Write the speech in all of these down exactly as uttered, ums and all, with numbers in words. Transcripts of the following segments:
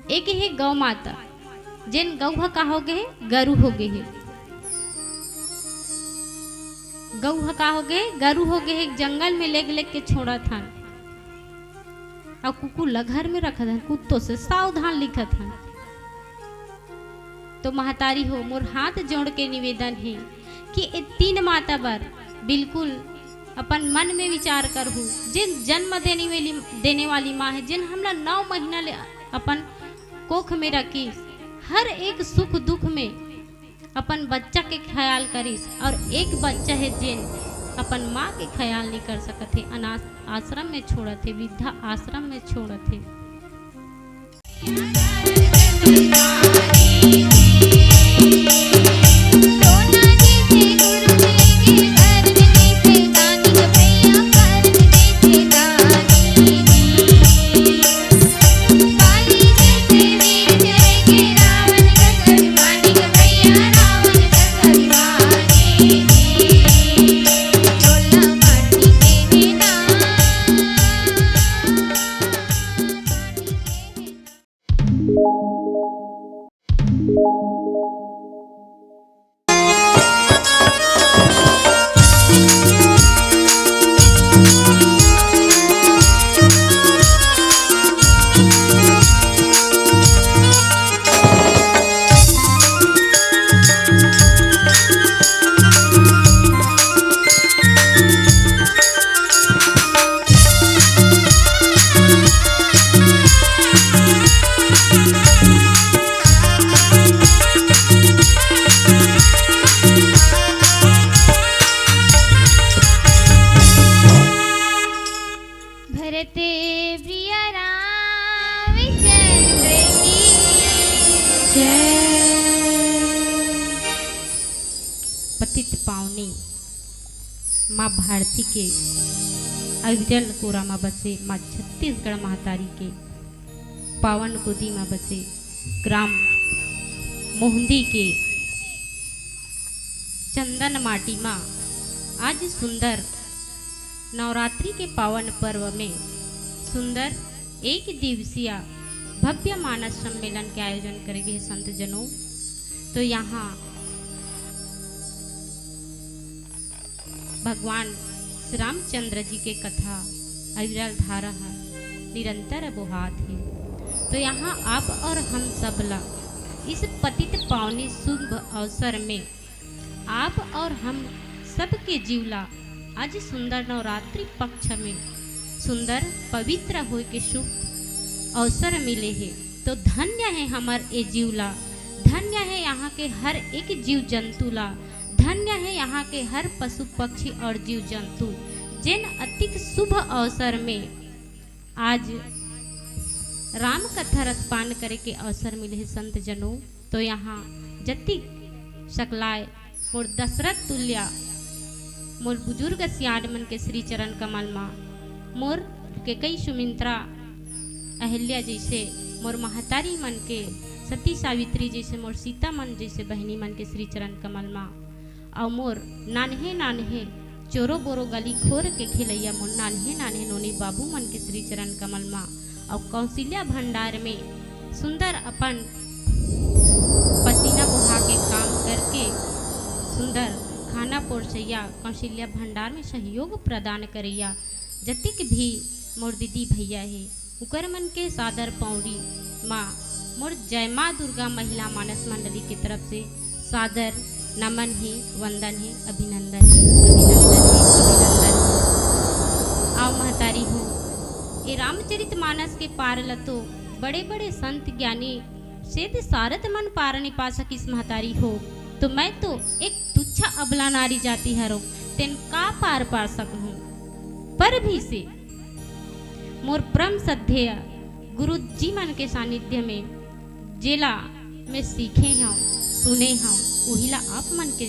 एक हे गौ माता, जेन गौ ह का हो गे हे, गरु हो गे हे। गौ ह का हो गे, गरु हो गे हे, जंगल में लेग लेग के छोड़त हन, अउ कुकुर ला घर में रखत हन, कुत्तों से सावधान लिखत हन। तो महतारी हो, मोर हाथ जोड़ के निवेदन हे कि ए तीन माता बर बिल्कुल अपन मन में विचार करहू, जेन जन्म देने वाली, देने वाली माँ हे, जेन हमला नौ महीना ले अपन कोख में रखिस, हर एक सुख दुख में अपन बच्चा के ख्याल करिस, और एक बच्चा हे जेन अपन माँ के ख्याल नहीं कर सकत हे, अनाथ आश्रम में छोड़त हे, वृद्धा आश्रम में छोड़त हे। भरते प्रिय रामचंद्र की जय। पतित पावनी माँ भारती के अविरल कोरा मा बसे माँ छत्तीसगढ़ महतारी के पावन गोदी मा बसे ग्राम मोहंदी के चंदन माटी मा आज सुंदर नवरात्रि के पावन पर्व में सुंदर एक दिवसीय भव्य मानस सम्मेलन के आयोजन करे गे हे संत जनों। तो यहाँ भगवान श्री रामचंद्र जी के कथा अविरल धारा ह निरंतर बोहात हे। तो यहाँ आप और हम सब ला इस पतित पावनी शुभ अवसर में आप और हम सबके जीव ला आज सुंदर नवरात्रि पक्ष में सुंदर पवित्र होय के शुभ अवसर मिले हे। तो धन्य हे हमर ए जीव ला, धन्य हे यहाँ के हर एक जीव जंतु ला, धन्य हे यहाँ के हर पशु पक्षी और जीव जंतु, जेन अतिक शुभ अवसर में आज राम कथा रसपान करे के अवसर मिले हे संत जनों। तो यहाँ जतिक सकलाय मोर दशरथ तुल्या, मोर बुजुर्ग सियान मन के श्री चरण कमल मा, मोर केकई सुमित्रा अहिल्या जैसे, मोर महतारी मन के सती सावित्री जैसे, मोर सीता मन जैसे बहिनी मन के श्री चरण कमल मा, अउ मोर नान्हे नान्हे चोरो बोरो गली खोर के खेलैया मोर नान्हे नान्हे नोनी बाबू मन के श्री चरण कमल मा, अउ कौशल्या भंडार में सुंदर अपन पसीना बहा के काम करके सुंदर खाना परोसैया कौशल्या भंडार में सहयोग प्रदान करैया जतिक भी मोर दीदी भैया हे, उकर मन के सादर पौड़ी मा मोर जय माँ दुर्गा महिला मानस मंडली के तरफ से सादर नमन हे, वंदन हे, अभिनंदन हे, अभिनंदन हे, अभिनंदन हे। आओ महतारी हो, ए रामचरित मानस के पार ल तो बड़े बड़े संत ज्ञानी सेध सारथ मन पार नि पा सकिस महतारी हो, तो मैं तो एक तुच्छ अबला नारी जाति हरो, तेन का पार पा सकहूँ? पर भी से मोर परम श्रद्धेय गुरु जी मन के सानिध्य में जेला मैं सीखे हव, सुने हव, उही ला आप मन के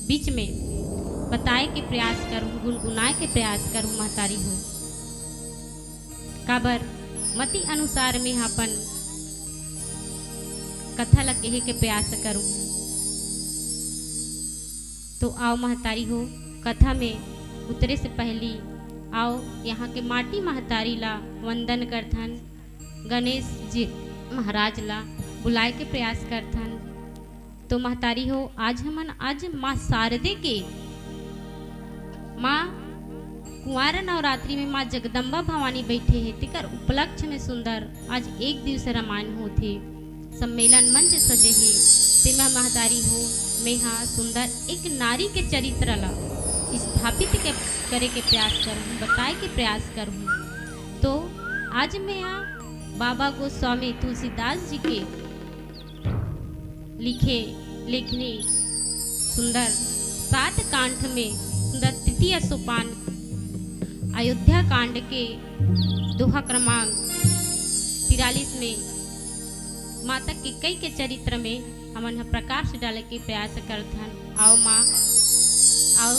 बीच में बताए के प्रयास करूँ, गुनगुनाए के प्रयास करूँ महतारी हो। काबर मति अनुसार में अपन कथा ला कहे के प्रयास करूँ। तो आओ महतारी हो, कथा में उतरे से पहली आओ यहाँ के माटी महतारी ला वंदन करथन। गणेश जी, महाराज ला बुलाए के प्रयास करथन। तो महतारी हो, आज हमन, आज माँ शारदे के, माँ कुंवारा नवरात्रि में माँ जगदम्बा भवानी बैठे हे, तेकर उपलक्ष्य में सुंदर आज एक दिवसीय रामायण होथे, सम्मेलन मंच सजे हे, तेमा महतारी हो, मेहा सुंदर एक नारी के चरित्र ला स्थापित के, करे के प्रयास करहूँ, बताए के प्रयास करहूँ। तो आज मेहा बाबा गोस्वामी तुलसीदास जी के लिखे लेखनी सुंदर सात कांड में सुंदर तृतीय सोपान अयोध्या कांड के दोहा क्रमांक तिरालीस में माता कैकेयी के चरित्र में हमन ह प्रकाश डाले के प्रयास करथन। आओ माँ, आओ,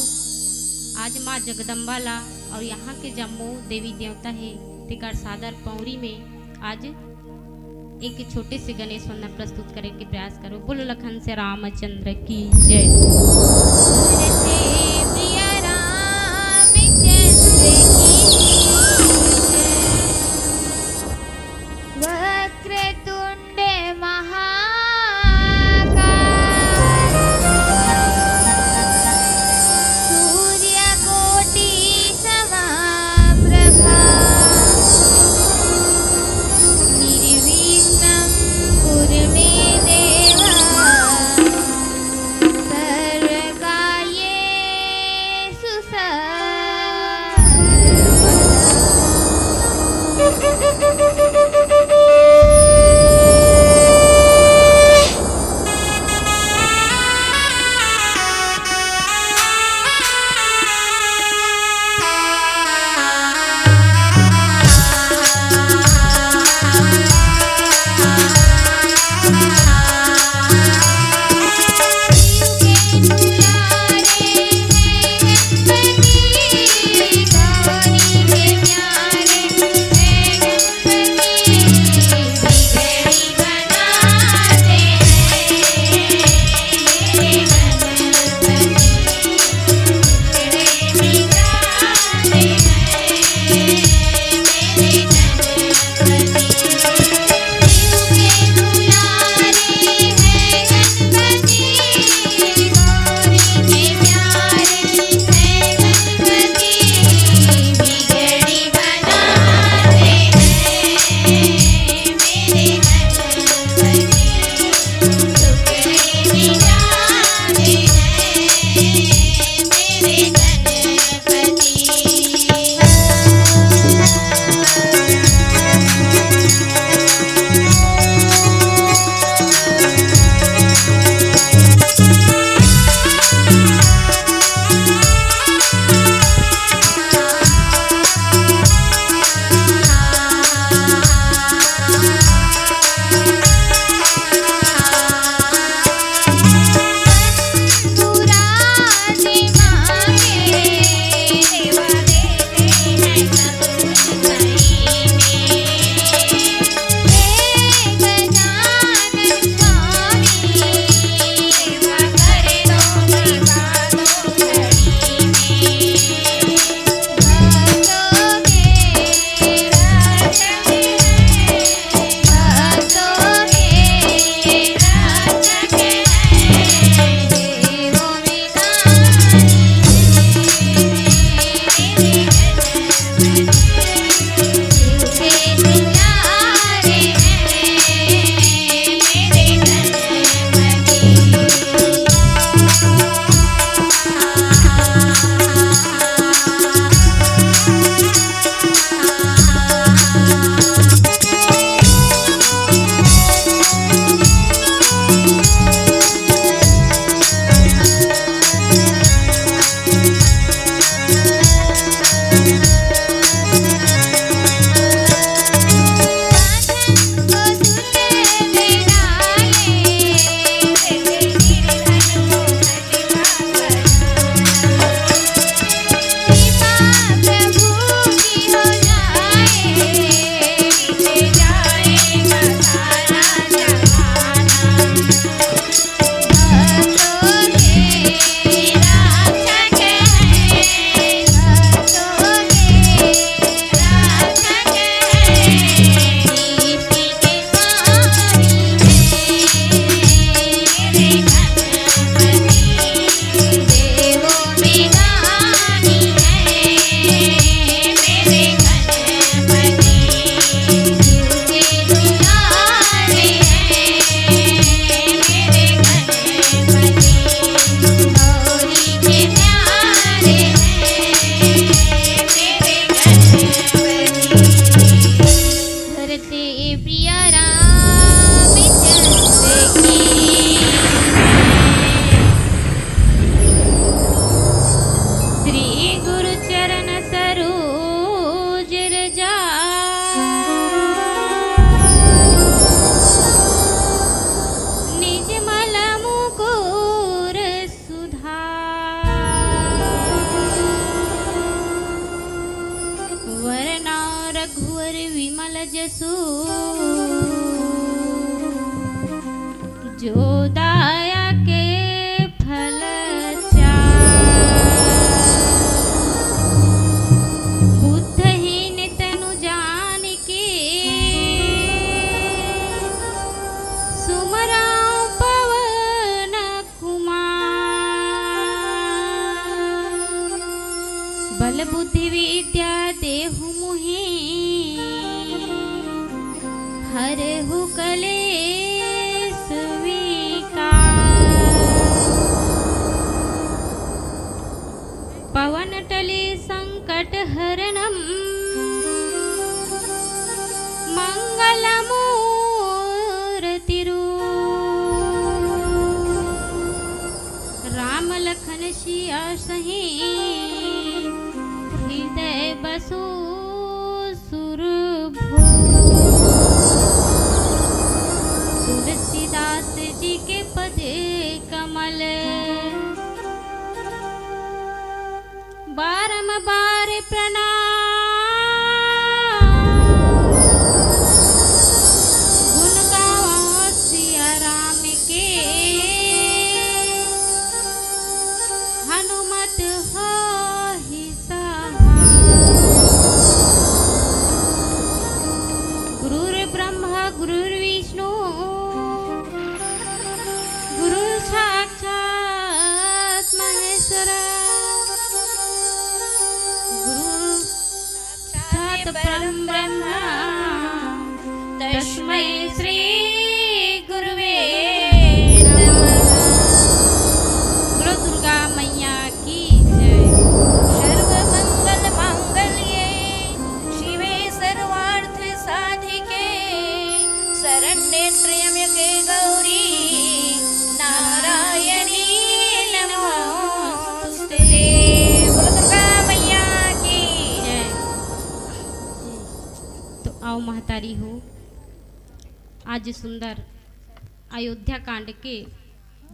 आज माँ जगदम्बा ला और यहाँ के जम्मो देवी देवता हे, तेकर सादर पौरी में आज एक छोटे से गणेश वंदन प्रस्तुत करे के प्रयास करो। बोलो लखन से रामचंद्र की जय। वक्रतुंड महाकाय सूर्यकोटि समाप्रभा निर्विघ्नं कुरु मे देवा सर्वकार्येषु जो दाया के फल चार। बुद्धहीन तनु जान के सुमरौ पवन कुमार। बल बुद्धि विद्या देहु मुहि हरहु कलेस विकार। पवन टले संकट हरणम मंगल मूरति रूप। राम लखन सिया सही हृदय बसो सुरभूप। तुलसीदास जी के पद कमल बारंबार प्रणाम। गुण गावो सिया राम के हनुमत होहि सहाय। गुरुर्ब्रह्मा गुरुर्विष्णु गुरु साक्षात महेश्वर। गुरु साक्षात परम ब्रह्मा तस्मै श्री गुरुवे नमः। बोलो दुर्गा मैया की जय। सर्व मंगल मांगल्ये शिवे सर्वार्थ साधिके शरण्ये त्र्यंबके गौरी नारायणी नमोस्तुते। बोलो दुर्गा मैया की जय। तो आओ महतारी हो, आज सुंदर अयोध्या कांड के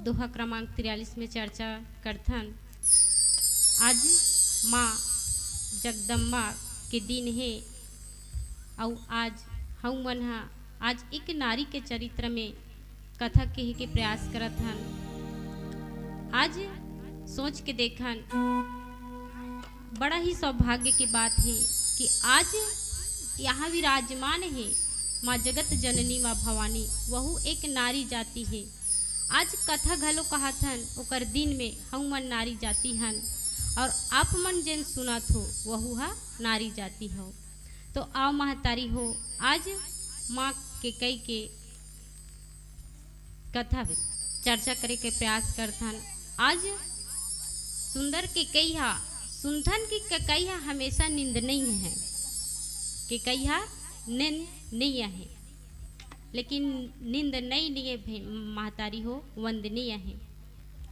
दोहा क्रमांक तिरालीस में चर्चा करथन। आज माँ जगदम्बा के दिन हे, अउ आज हमन ह आज एक नारी के चरित्र में कथा कहे के प्रयास करत हन। आज सोच के देखन, बड़ा ही सौभाग्य के बात हे कि आज यहाँ विराजमान हे माँ जगत जननी, माँ भवानी, वहू एक नारी जाति हे। आज कथा घलो कहत हन, ओकर दिन में हमन नारी जाति हन, और आप मन जेन सुनत हो, वहू ह नारी जाति हो। तो आओ महतारी हो, आज माँ केकई के कथा पे चर्चा करे के प्रयास करथन। आज सुंदर केकई हा सुनथन कि केकई हा हमेशा नींद नहीं है, केकई हा नींद नहीं आहे, लेकिन नींद नहीं लिए भे-, महतारी हो वंदनीय आहे।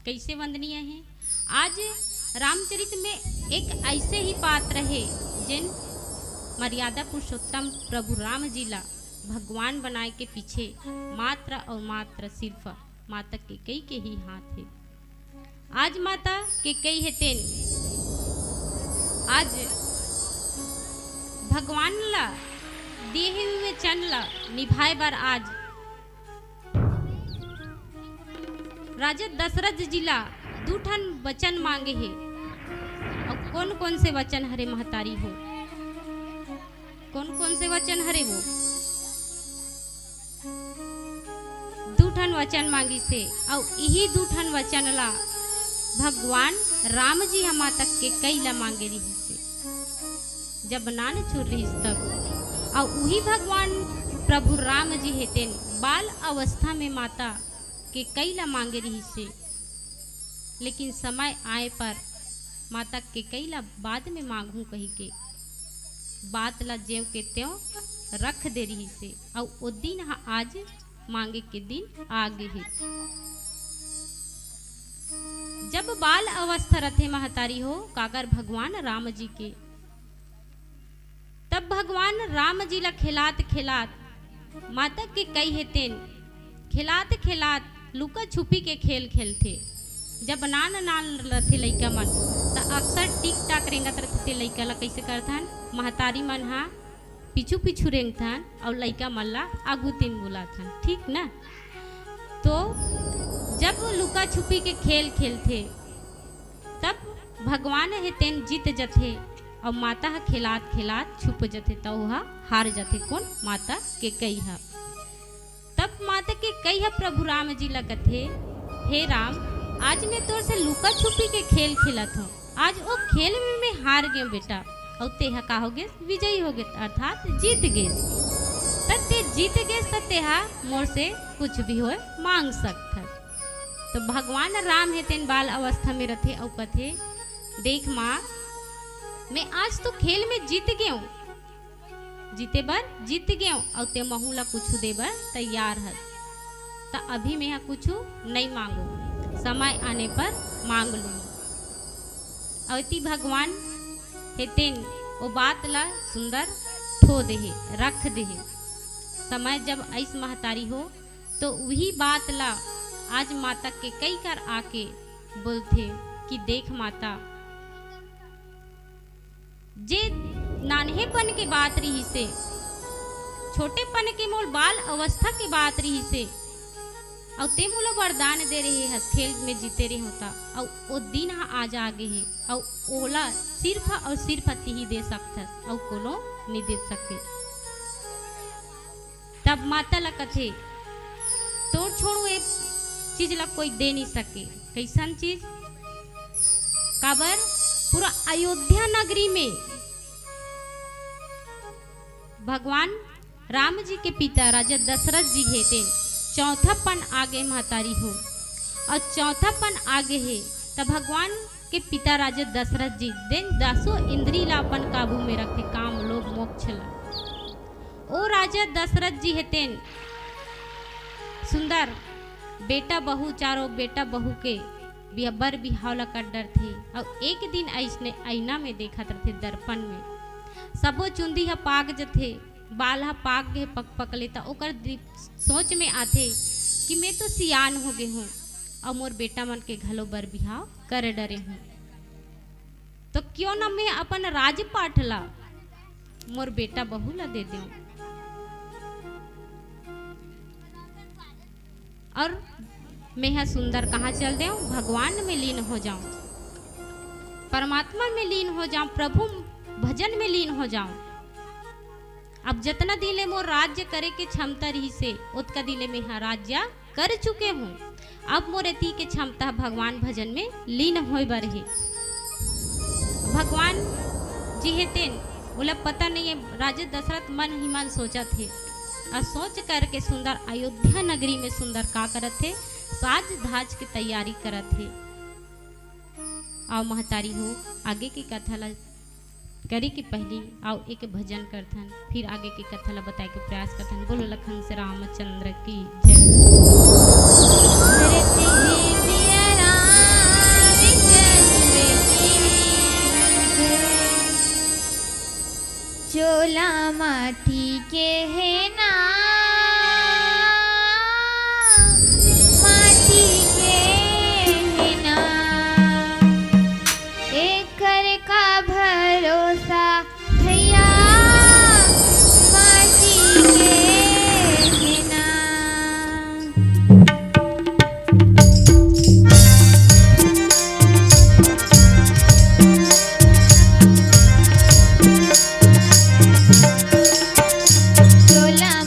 कैसे वंदनीय आहे? आज रामचरित में एक ऐसे ही पात्र है जिन मर्यादा पुरुषोत्तम प्रभु राम जी ला भगवान बनाए के पीछे मात्र और मात्र सिर्फ माता केकई के ही हाथ है। आज माता केकई हे तेन आज भगवान ला दिए हुए वचन ला निभाए बर आज राजा दशरथ जी ला दू ठन वचन मांगे हे। अउ कोन कोन से वचन हरे महतारी हो? कोन कोन से वचन हरे वो? दू ठन वचन मांगिस हे, अउ इही दू ठन वचन ला भगवान राम जी ह माता केकई ला मांगे रिहिस हे, जब नान छुर रिहिस तब। अउ उही भगवान प्रभु राम जी हे तेन बाल अवस्था में माता केकई ला मांगे रिहिस हे, लेकिन समय आए पर माता केकई ला बाद में मांगहूं कहिके बात ला जेव के तेव रख दे रिहिस हे, अउ ओ दिन ह आज मांगे के दिन आ गे हे। जब बाल अवस्था रथे महतारी हो, काकर भगवान राम जी के, तब भगवान राम जी ला खेलात खेलात माता केकई हे तेन खेलात खेलात लुका छुपी के खेल खेलथे। जब नान नान रथे लइका मन, त अक्सर टिक टाक रेंगत रथे, ते लइका ला कइसे करथन, महतारी मन हा पीछू पीछू रेंगथन अउ लइका मन ला आगू तीन बुलाथन, ठीक ना? तो जब वो लुका छुपी के खेल खेलथे, तब भगवान हे तेन जीत जथे, अउ माता ह खेलात खेलात छुप जथे, त ओहा हार जथे। कोन? माता केकई ह। तब माता केकई ह प्रभु राम जी ला कथे, "हे राम, आज मैं तोर से लुका छुपी के खेल खेलत हूँ, आज ओ खेल में मैं हार गेंव बेटा, अउ तेहा का हो गेस? विजयी हो गेस, अर्थात जीत गेस। त ते जीत गेस, त तेहा मोर से कुछ भी होय मांग सकथस।" तो भगवान राम हे तेन बाल अवस्था में रथे अउ कथे, "देख माँ, मैं आज तो खेल में जीत गेंव, जीते बर जीत गेंव, अउ ते महू ला कुछु दे बर तैयार हस, त अभी मेंहा कुछु नइ मांगो, समय आने पर मांग लूँ।" अउ इति भगवान हे तेन ओ बात ला सुंदर ठो देहे, रख देहे। समय जब अइस महतारी हो, तो उही बात ला आज माता केकई कर आके बोलथे कि देख माता, जे नान्हेपन के बात रिहिसे, छोटेपन के मोर बाल अवस्था के बात रिहिसे, अउ ते मोला वरदान दे रहे हस, खेल में जीते रहे होता, अउ ओ दिन ह आज आ गे हे, अउ ओला सिर्फ अउ सिर्फ तिही दे सकथस, अउ कोनो नइ दे सके। तब माता ला कथे, "तोर छोड़ू ए चीज ला कोई दे नइ सके।" कइसन चीज? काबर पूरा अयोध्या नगरी में भगवान राम जी के पिता राजा दशरथ जी हे तेन चौथापन आगे महतारी हो, अउ चौथापन आगे हे, त भगवान के पिता राजा दशरथ जी तेन दसों इंद्री ला अपन काबू में रखे, काम, लोभ, मोक्ष ला। ओ राजा दशरथ जी हे तेन सुंदर बेटा बहू, चारों बेटा बहू के बिहा-, बर बिहाव ला कर डरथे। अउ एक दिन अइसने अइना में देखत रथे, दर्पण में सबो चुंदी ह पाक जथे, बाल ह पाक गे पक पकले, त ओकर दि-, सोच में आथे कि मैं तो सियान हो गे हूँ, अउ मोर बेटा मन के घलो बर बिहाव करे डरे हूँ, तो क्यों न मैं अपन राजपाट ला मोर बेटा बहू ला दे देंव। अउ मेंहा सुंदर कहाँ चल देंव? भगवान में लीन हो जांव, परमात्मा में लीन हो जांव, प्रभु भजन में लीन हो जांव। अब जतना दिन ले मोर राज्य करे के क्षमता रिहिसे, ओतका दिन ले मेंहा राज्य कर चुके हूँ। अब मोर एती के क्षमता भगवान भजन में लीन होय बर हे। भगवान जी हे तेन, ओला पता नइ हे, राजा दशरथ मन ही मन सोचत हे। अउ सोच करके सुंदर अयोध्या नगरी में सुंदर का करत हे? साज धाज के तैयारी करत हे। अउ महतारी हो, आगे के कथा ला करे के पहिली अउ एक भजन करथन, फिर आगे के कथा ला बताए के प्रयास करथन। बोलो लखन से रामचंद्र की जय। धरती हे सिया राम जन्म की जय। चोला माटी के हे ना, माटी के हे ना, एकर का भरोसा भैया, माटी के हे ना। चोला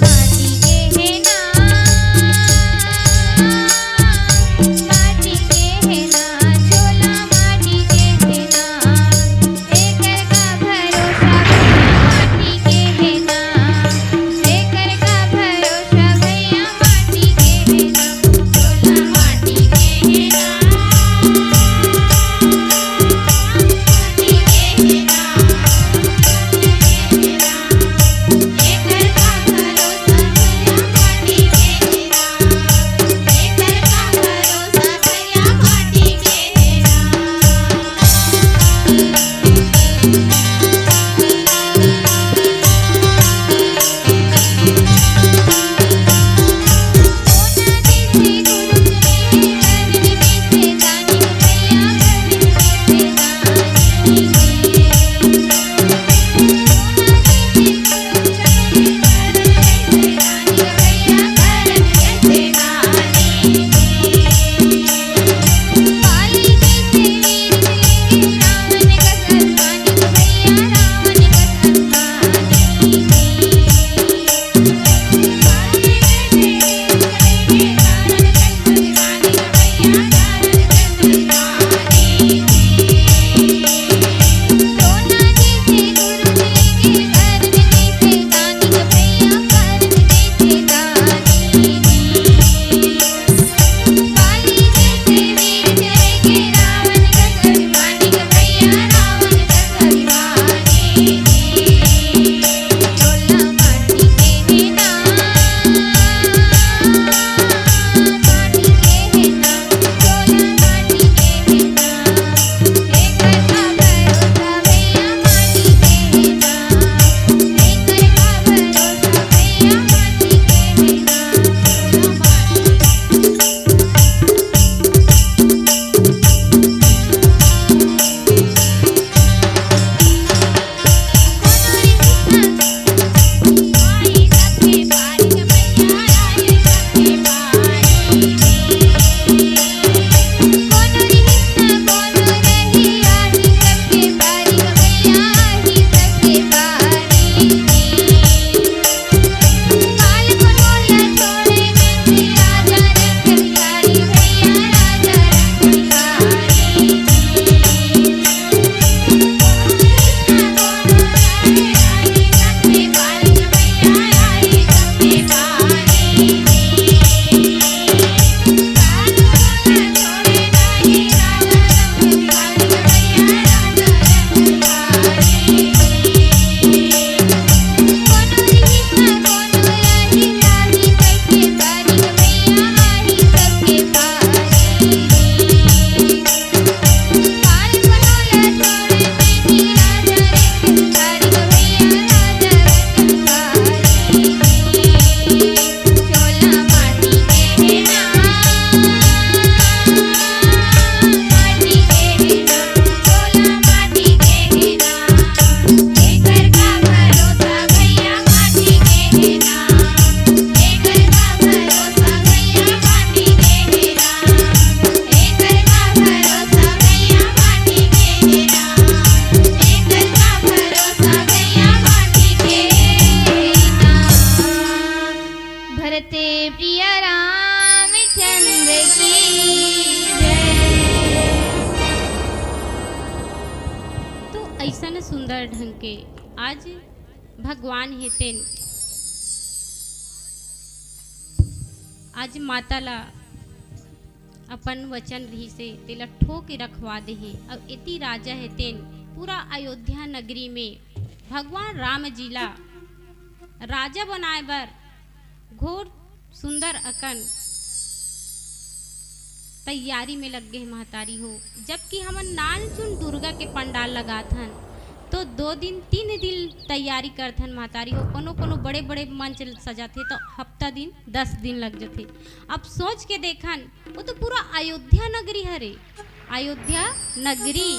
सिया रामचंद्र की जय। तो अइसन सुंदर ढंग के आज भगवान हे तेन, आज माता ला अपन वचन रहिसे, तेला ठो के रखवा देहे। अउ एती राजा हे तेन पूरा अयोध्या नगरी में भगवान राम जी ला राजा बनाए बर घोर सुंदर अकन तैयारी में लग गे हे महतारी हो। जबकि हमन नानचुन दुर्गा के पंडाल लगात हन, तो दो दिन, तीन दिन तैयारी करत हन महतारी हो। कोनो कोनो बड़े बड़े मंच सजाथे, तो हफ्ता दिन, दस दिन लग जथे। अब सोच के देखन, वो तो पूरा अयोध्या नगरी हरे, अयोध्या नगरी।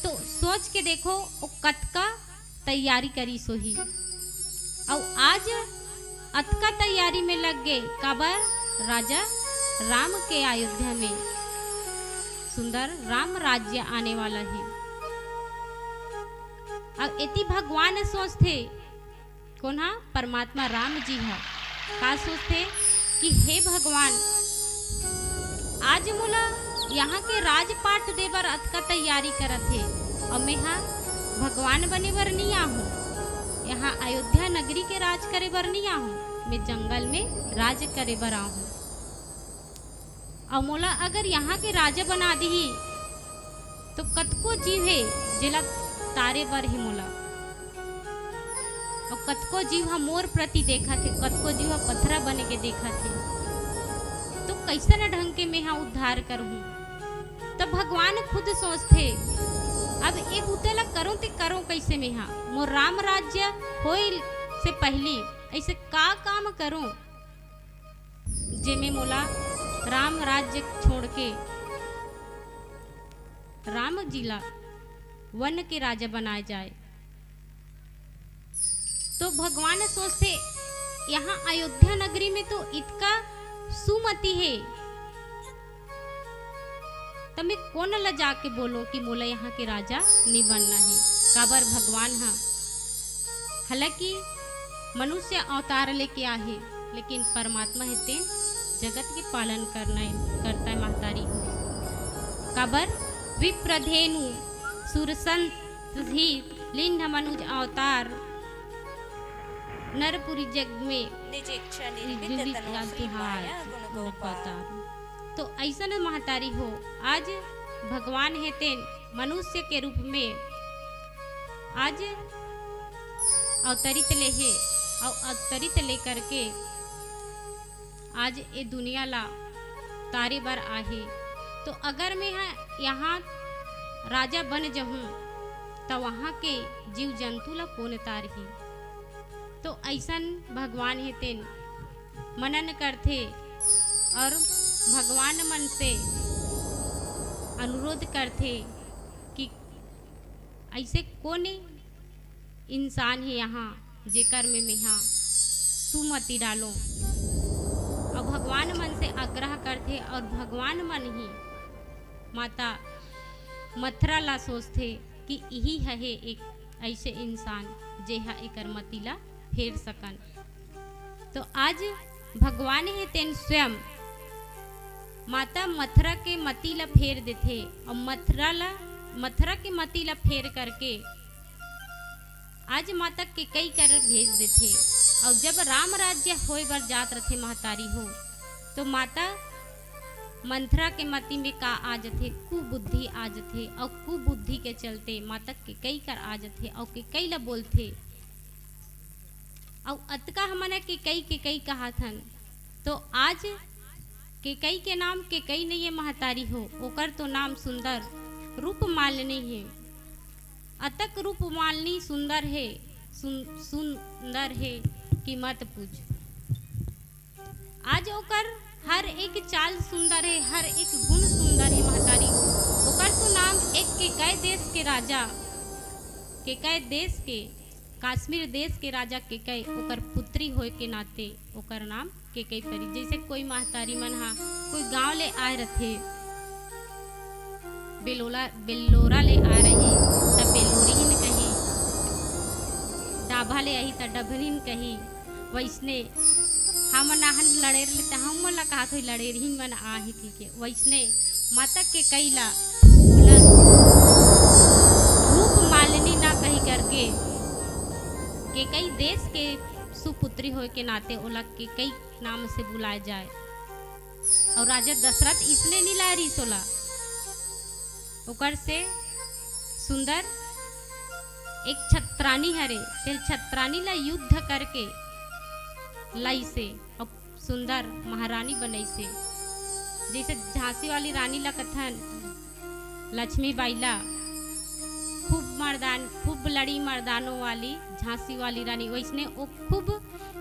तो सोच के देखो, वो कतका तैयारी करिस होही। अउ आज अतका तैयारी में लग गे, काबर राजा राम के अयोध्या में सुंदर राम राज्य आने वाला हे। अउ एती भगवान सोचथे, कोन हा? परमात्मा राम जी हा का सोचथे कि हे भगवान, आज मोला यहाँ के राजपाट दे बर अतका तैयारी करत हे, अउ मैं हा भगवान बने बर नइ आहूँ, यहाँ अयोध्या नगरी के राज करे बर नइ आहूँ, मैं जंगल में राज करे बर आहूँ। अउ मोला अगर यहाँ के राजा बना दिही, तो कतको जीव हे, जेला तारे बर हे मोला। अउ कतको जीव ह मोर प्रति देखत हे, कतको जीव ह पथरा बने के देखत हे। तो कइसन ढंग के मेंहा उद्धार करहूँ? तब भगवान खुद सोचथे, अब ए बूता ला करों ते करों कइसे मेंहा? मोर राम राज्य होए से पहिली अइसे का काम करों, जेमे मोला राम राज्य छोड़ के राम जी ला वन के राजा बनाए जाए। तो भगवान सोचथे, यहाँ अयोध्या नगरी में तो इतका सुमति हे, त मैं कोन ला जाके बोलों कि मोला यहाँ के राजा नइ बनना हे? काबर भगवान ह, हालांकि मनुष्य अवतार लेके आहे, लेकिन परमात्मा हे तेन जगत के पालन करना हे, करता हे महतारी हो। काबर विप्रधेनु सुरसंत ही लिंड मनुज अवतार नरपुरी जग में निज इच्छा निर्मित निर्मित तनु राम सोई तिहार माया गुण गोपाल। अवतार। तो अइसन महतारी हो, आज भगवान हे तेन मनुष्य के रूप में आज अवतरित ले हे, अउ अवतरित ले करके आज ए दुनिया ला तारे बर आहे। तो अगर मैं ह यहाँ राजा बन जहूँ, त वहाँ के जीव जंतु ला कोन तारही? तो अइसन भगवान हे तेन मनन करथे अउ भगवान मन से अनुरोध करथे कि अइसे कोन इंसान हे यहाँ जेकर में मेंहा सुमति डालों। अउ भगवान मन से आग्रह करथे अउ भगवान मन ही माता मथुरा ला सोचथे कि इही हहे एक अइसे इंसान जेहा एकर मति ला फेर सकन। तो आज भगवान हे तेन स्वयं माता मथुरा के मति ला फेर देथे अउ मथुरा ला, मथुरा के मति ला फेर करके आज माता केकई कर भेज देथे। अउ जब राम राज्य होए बर जात रथे महतारी हो, तो माता मंथरा के मति में का आ जथे, कुबुद्धि आ जथे, अउ कुबुद्धि के चलते माता केकई कर आ जथे, अउ केकई ला बोलथे। अउ अतका हमन ह केकई, केकई कहत हन, तो आज केकई के नाम केकई नइये महतारी हो, ओकर तो नाम सुंदर रूप मालिनी हे। अतक रूप मालिनी सुंदर हे, सुन-, सुंदर हे कि मत पूछ। आज ओकर हर एक चाल सुंदर हे, हर एक गुण सुंदर हे महतारी। ओकर तो नाम एक केकय देश के राजा, केकय देश के, कश्मीर देश के राजा केकय, ओकर पुत्री होए के नाते ओकर नाम केकई परी। जइसे कोई महतारी मन हा कोई गांव ले आए रथे, बेलोला, बेलोरा ले आए रही, त बेलोरीन कही, डाभा ले आही, त डभरीन कही। वइसने हमन आहन लड़ेर ले, त हमन ला कहत होही लड़ेरही मन आही कहिके। वइसने माता केकई ला ओला रूप मालिनी ना कहि करके, केकई देश के सुपुत्री होय के नाते ओला केकई नाम से बुलाए जाए। अउ राजा दशरथ इसने नी लाए रिहिस ओला, ओकर से सुंदर एक छत्रानी हरे, तेन छत्रानी ला युद्ध करके लाइसे अउ सुंदर महारानी बनइसे। जइसे झांसी वाली रानी ला कथन, लक्ष्मीबाई ला खूब मर्दान, खूब लड़ी मर्दानों वाली झांसी वाली रानी, वइसने ओ खूब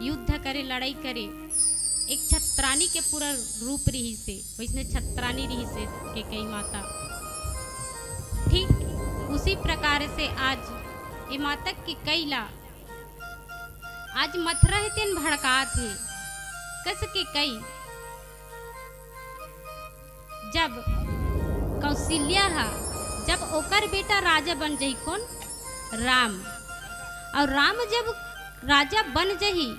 युद्ध करे, लड़ाई करे, एक छत्रानी के पूरा रूप रिहिसे, वइसने छत्रानी रिहिसे केकई माता। ठीक उसी प्रकार से आज ए माता केकई ला आज मथुरा हे तेन भड़कात हे। कस केकई जब कौशल्या ह, जब ओकर बेटा राजा बन जही कोन? राम। अउ राम जब राजा बन जही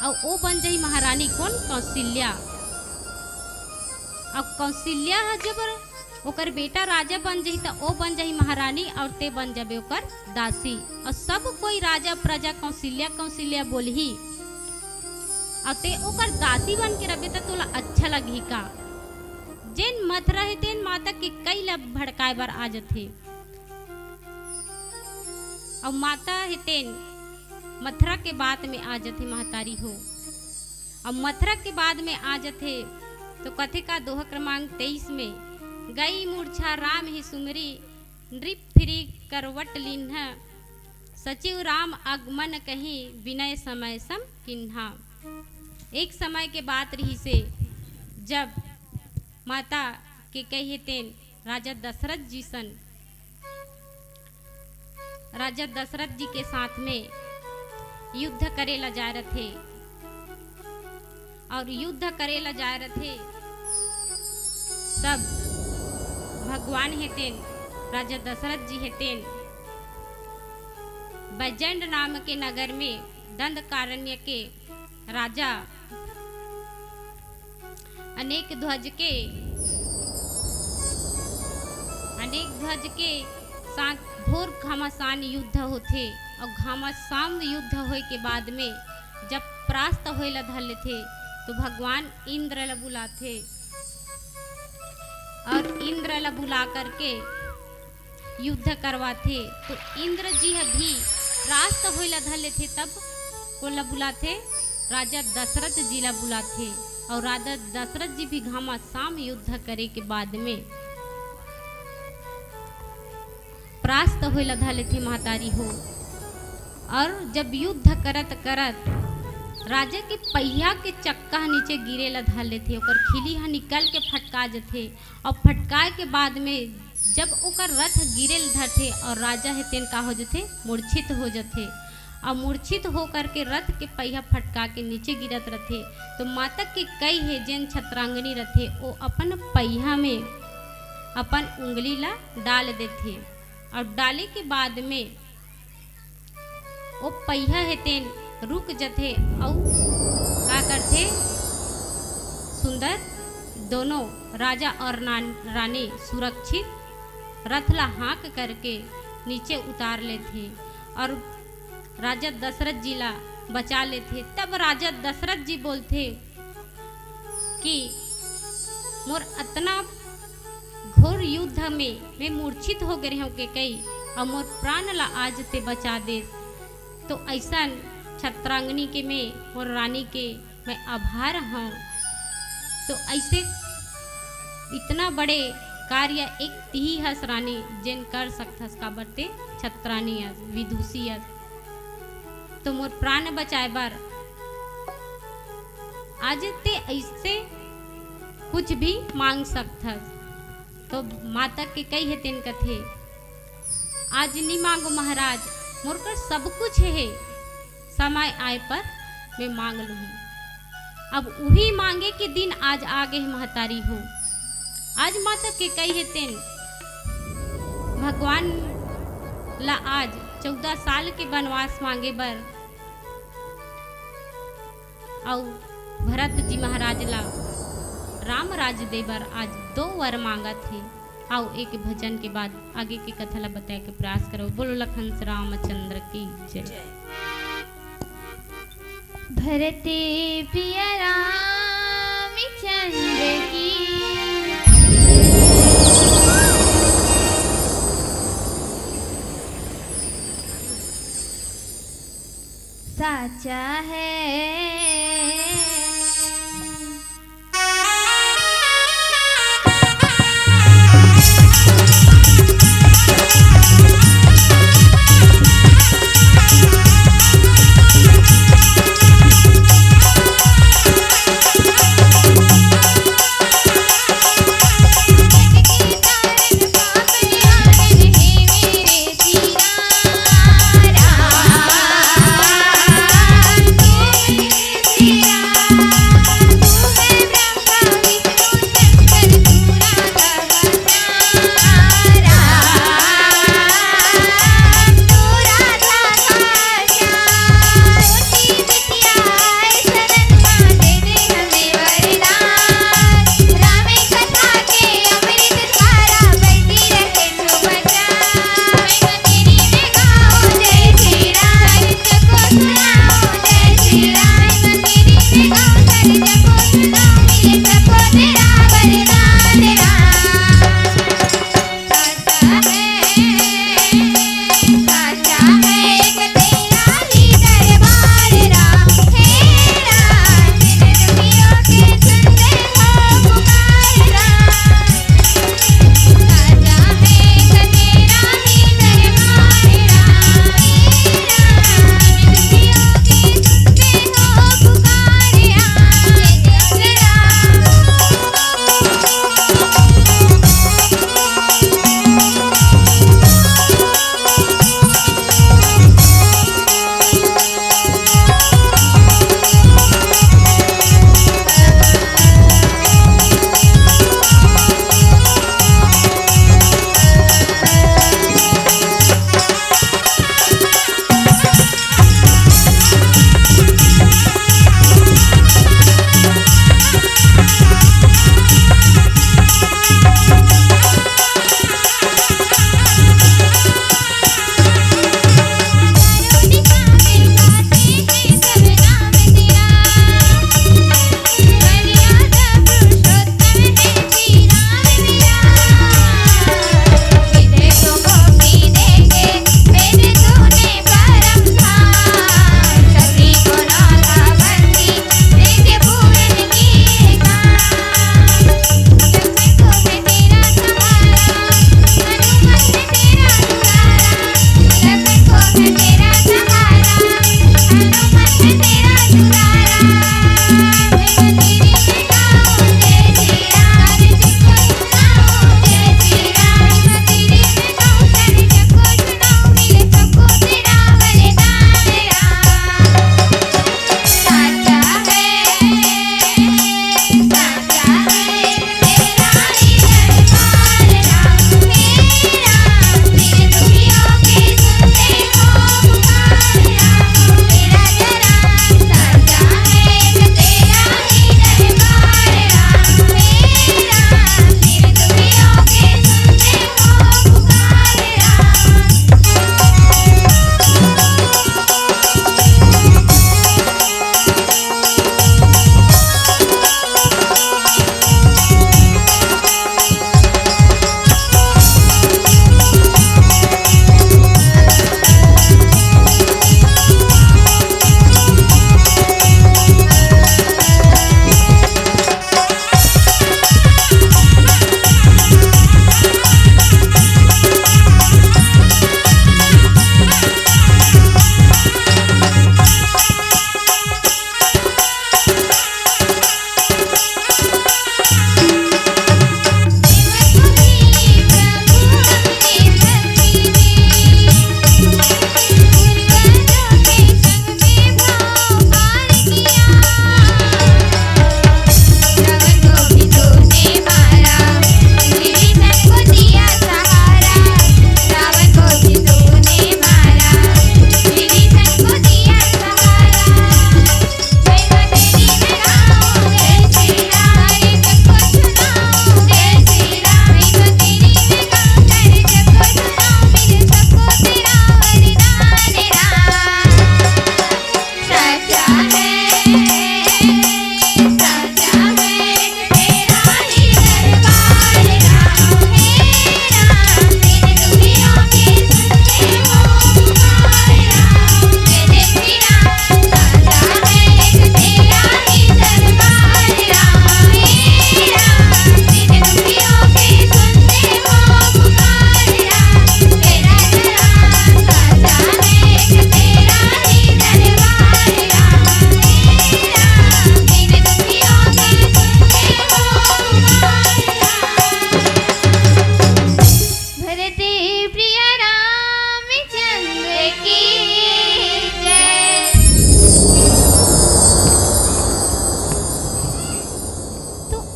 अउ ओ बन जही महारानी कोन? कौशल्या। अउ कौशल्या ह जब ओकर बेटा राजा बन जही त ओ बन जही महारानी अउ ते बन जाबे ओकर दासी। अउ सब कोई राजा प्रजा कौशल्या कौशल्या बोलही अउ ते ओकर दासी बन के रबे त तोला अच्छा लगही का? जेन मथुरा हे तेन माता केकई ला भड़काए बर आ जथे। अउ माता हे तेन मथुरा के बात में आ जथे महतारी हो। अउ मथुरा के बाद में आ जथे तो कथे का दोहा क्रमांक तेईस में, गई मूर्छा राम ही सुमरी, नृप फिरी करवट लीन्हा, सचिव राम आगमन कही, विनय समय सम किन्हा। एक समय के बात रिहिसे, जब माता केकई हे तेन राजा दशरथ जी सन, राजा दशरथ जी के साथ में युद्ध करे ला जाए रथे। अउ युद्ध करे ला जाए रथे, तब भगवान हे तेन, राजा दशरथ जी हे तेन, बैजंड नाम के नगर में दंडकारण्य के राजा अनेक ध्वज के, अनेक ध्वज के साथ घोर घमासान युद्ध होथे। अउ घमासान युद्ध होए के बाद में जब परास्त होए ला धर लेथे, तो भगवान इंद्र ला बुलाथे। अउ इंद्र ला बुला करके युद्ध करवाथे, तो इंद्र जी ह भी परास्त होए ला धर लेथे, तब कोन ला बुलाथे? राजा दशरथ जी ला बुलाथे। अउ राजा दशरथ जी भी घमासान युद्ध करे के बाद में परास्त होए ला धर लेथे महतारी हो। अउ जब युद्ध करत करत राजा के पहिया के चक्का ह नीचे गिरे ला धर लेथे, ओकर खिली ह निकल के फटका जथे। अउ फटकाए के बाद में जब ओकर रथ गिरे ल धरथे अउ राजा हे तेन का हो जथे? मूर्छित हो जथे। अउ मूर्छित हो करके रथ के पहिया फटका के नीचे गिरत रथे, तो माता केकई हे जेन छत्रांगनी रथे, ओ अपन पहिया में अपन उंगली ला डाल देथे। अउ डाले के बाद में ओ पहिया हे तेन रुक जथे अउ का करथे? सुंदर दोनों राजा अउ नान-, रानी सुरक्षित रथ ला हाँक करके नीचे उतार लेथे अउ राजा दशरथ जी ला बचा लेथे। तब राजा दशरथ जी बोलथे कि मोर अतना घोर युद्ध में मैं मूर्छित हो गे रहेंव केकई, अउ मोर प्राण ला आज ते बचा देस, तो अइसन छत्रांगनी के मैं, मोर रानी के मैं आभार हंव। तो अइसे इतना बड़े कार्य एक तिही हस रानी जेन कर सकथस, काबर ते छत्रानी अस, विदुषी अस। तो मोर प्राण बचाए बर आज ते अइसे कुछ भी मांग सकथस। तो माता केकई हे तेन कथे, आज नी मांगो महाराज, मोर कर सब कुछ हे, समय आए पर मैं मांग लूहूं। अब उही मांगे के दिन आज आ गे हे महतारी हो। आज माता केकई हे तेन भगवान ला आज चौदह साल के बनवास मांगे बर अउ भरत जी महाराज ला राम राज दे बर आज दो वर मांगत हे। आओ, एक भजन के बाद आगे के कथा ला बताए के प्रयास करो। बोलो लखन श्री रामचंद्र की जय। भरते पिया रामचंद्र की। साचा है।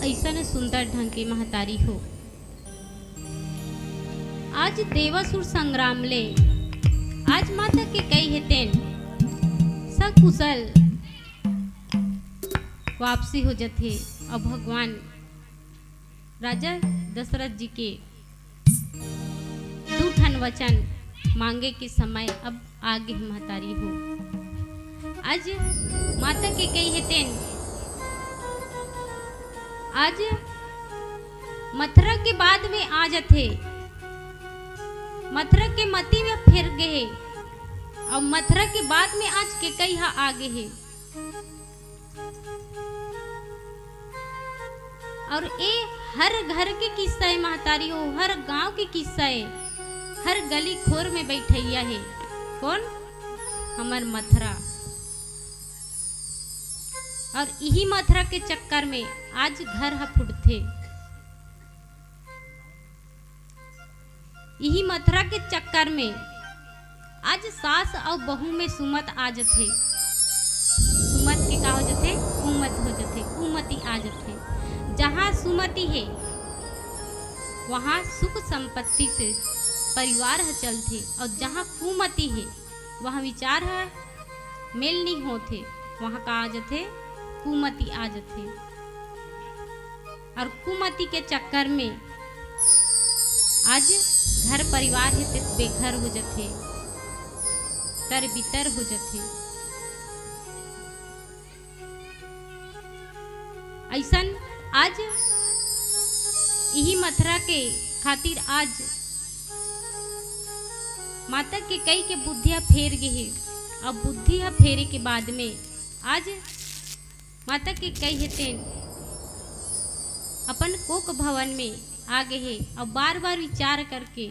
अइसन सुंदर ढंग के महतारी हो। आज देवासुर संग्राम ले आज माता कैकई हे तेन सकुशल वापसी हो जथे अउ भगवान राजा दशरथ जी के दू ठन वचन मांगे के समय अब आगे हे महतारी हो। आज माता कैकई हे तेन आज मथुरा के बाद में आ जथे। मथुरा के मती में फेर गे हे अउ मथुरा के बाद में आज कैकई ह आगे हे। अउ ए हर घर के किस्सा हे महतारी हो, हर गांव के किस्सा हे, हर गली खोर में बइठइया हे। कोन? हमर मथुरा। अउ इही मथुरा के चक्कर में आज घर ह फुटथे। इही मथुरा के चक्कर में आज सास अउ बहू में सुमत आ जथे। सुमत के का हो जथे? कुमत हो जथे, कुमति आ जथे। जहां सुमति हे, वहां सुख संपत्ति से परिवार ह चलथे, अउ जहां कुमति हे, वहां विचार ह मेल नइ होत हे, वहां का आ जथे? कुमति आ जथे। अउ कुमति के चक्कर में आज घर परिवार हे ते बेघर हो जथे, तर बितर हो जथे। अइसन आज इही मथुरा के खातिर आज माता कैकई के बुद्धि ह फेर गे हे। अब बुद्धि ह फेरे के बाद में आज माता कैकई हे तेन अपन कोक भवन में आ गे हे अउ बार-बार विचार करके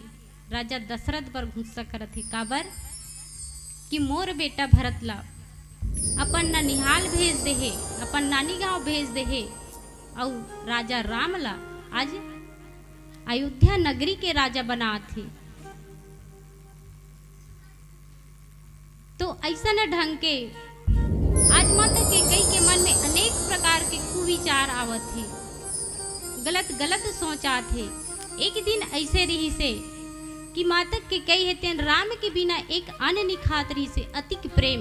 राजा दशरथ बर गुस्सा करत हे। काबर कि मोर बेटा भरत ला अपन ननिहाल भेज दे हे, अपन नानी गांव भेज दे हे, अउ राजा राम ला आज अयोध्या नगरी के राजा बनात हे। तो अइसन ढंग के आज माता कैकई के मन में अनेक प्रकार के कुविचार आवत हे, गलत गलत सोच आत हे। एक दिन अइसे रिहिसे कि माता कैकई हे तेन राम के बिना एक अन्न नि खात रिहिसे, अतिक प्रेम।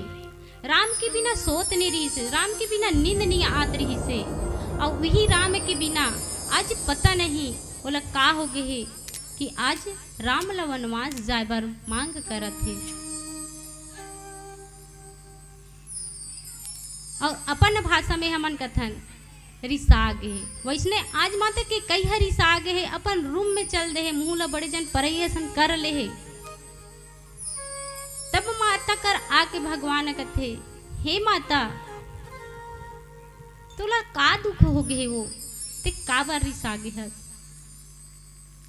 राम के बिना सोत नि रिहिसे, राम के बिना नींद नि आत रिहिसे। अउ उही राम के बिना आज पता नहीं ओला का हो गे हे कि आज राम ल वनवास जाय बर मांग करत हे। अउ अपन भाषा में हमन कथन, रिसा गे हे। वइसने आज माता कैकई ह रिसा गे हे, अपन रूम में चल दे हे, मुंह ल बड़े जन परई असन कर ले हे। तब माता कर आके भगवान कथे, "हे माता, तोला का दुख हो गे हे वो? ते काबर रिसा गे हस?"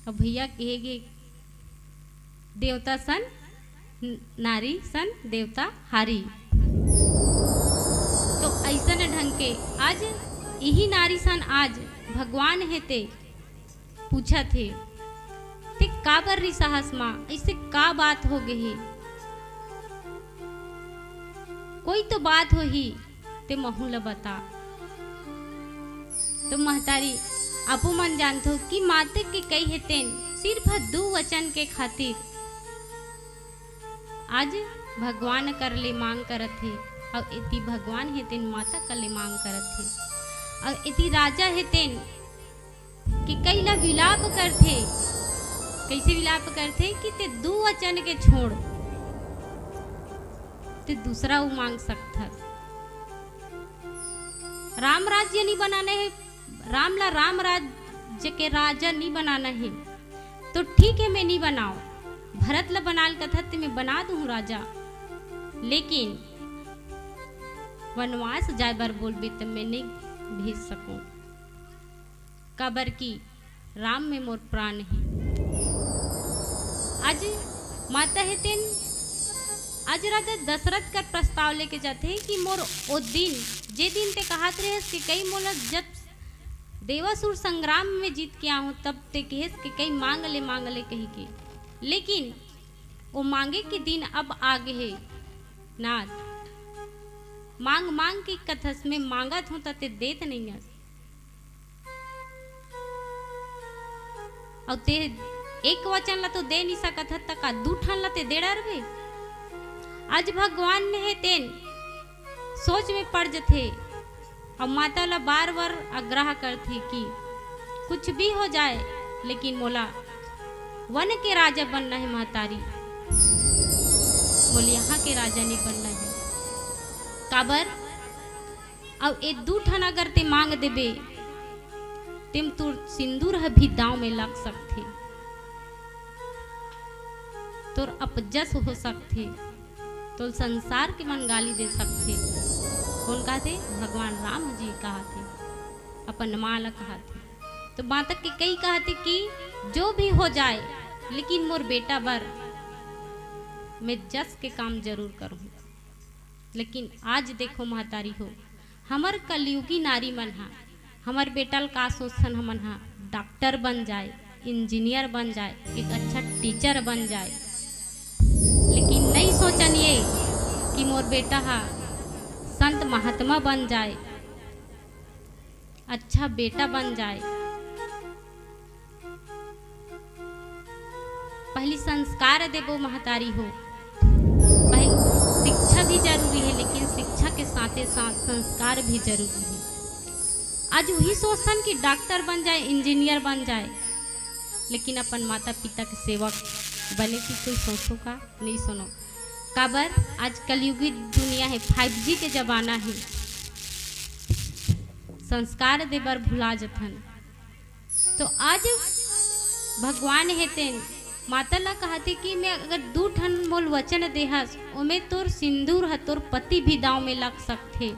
अब भैया कहे गे, "देवता सन नारी सन देवता हारी।" तो अइसन ढंग के आज इही नारी सन आज भगवान हे ते पूछत हे, "ते काबर रिसाहस माँ? अइसे का बात हो गे हे? कोई तो बात होही, ते महू ल बता।" तो महतारी, आपो मन जानथो कि माते कैकई हे तेन सिर्फ दू वचन के खातिर आज भगवान कर ले मांग करत हे, अउ एती भगवान हे तेन माता कर ले मांग करत हे, अउ एती राजा हे तेन कैकई ला विलाप करथे। कइसे विलाप करथे कि ते दू वचन के छोड़, ते दूसरा वो मांग सकथस। राम राज्य नी बनाना हे, राम ला राम राज्य के राजा नी बनाना हे, तो ठीक हे, मैं नी बनाओ, भरत ला बनाल कथस ते मैं बना दूं राजा, लेकिन वनवास जाय बर बोलबे त मैं नी भेज सकूं, काबर कि राम में मोर प्राण हे। आज माता हे तेन, आज राजा दशरथ कर प्रस्ताव लेके जाथे कि मोर ओ दिन, जे दिन ते कहत रहेस कि कैकई मोला जब देवासुर संग्राम में जीत के आहूं, तब ते कहेस कि कैकई मांग ले, मांग ले कहिके, लेकिन ओ मांगे के दिन अब आ गे हे नाथ। मांग मांग के कथस, मैं मांगत हूं त ते देत नइयस। अउ ते एक वचन ला तो दे नइ सकत हस, त का दू ठन ला ते दे डरबे? आज भगवान ने हे तेन सोच में पड़ जथे। अउ माता ला बार-बार आग्रह करथे कि कुछ भी हो जाए, लेकिन मोला वन के राजा बनना हे महतारी, मोला यहाँ के राजा नइ बनना हे। काबर? अउ ए दू ठन अगर ते मांग देबे, तेम तोर सिंदूर ह भी दांव में लग सकथे, तोर अपजस हो सकथे, तोर संसार के मन गाली दे सकथे। कोन कहथे? भगवान राम जी कहथे, अपन माँ ला कहथे। तो माता कैकई कहथे कि जो भी हो जाए, लेकिन मोर बेटा बर मैं जस के काम जरूर करूँ। लेकिन आज देखो महतारी हो, हमर कलयुगी नारी मन हा, हमर बेटा ल का सोचथन हमन हा, डॉक्टर बन जाए, इंजीनियर बन जाए, एक अच्छा टीचर बन जाए, लेकिन नइ सोचन ये कि मोर बेटा हा संत महात्मा बन जाए, अच्छा बेटा बन जाए। पहली संस्कार देबो महतारी हो, पहली शिक्षा भी जरूरी हे, लेकिन शिक्षा के साथे साथ संस्कार भी जरूरी हे। आज उही सोचथन कि डॉक्टर बन जाए, इंजीनियर बन जाए, लेकिन अपन माता पिता के सेवक बने की कोई सोचो का? नइ सोनो। काबर? आज कलयुगी दुनिया हे, फ़ाइव जी के जमाना हे, संस्कार दे बर भुला जथन। तो आज भगवान हे तेन माता ला कहथे कि मैं अगर दू ठन मोल वचन देहस, ओमे तोर सिंदूर ह, तोर पति भी दांव में लग सकथे,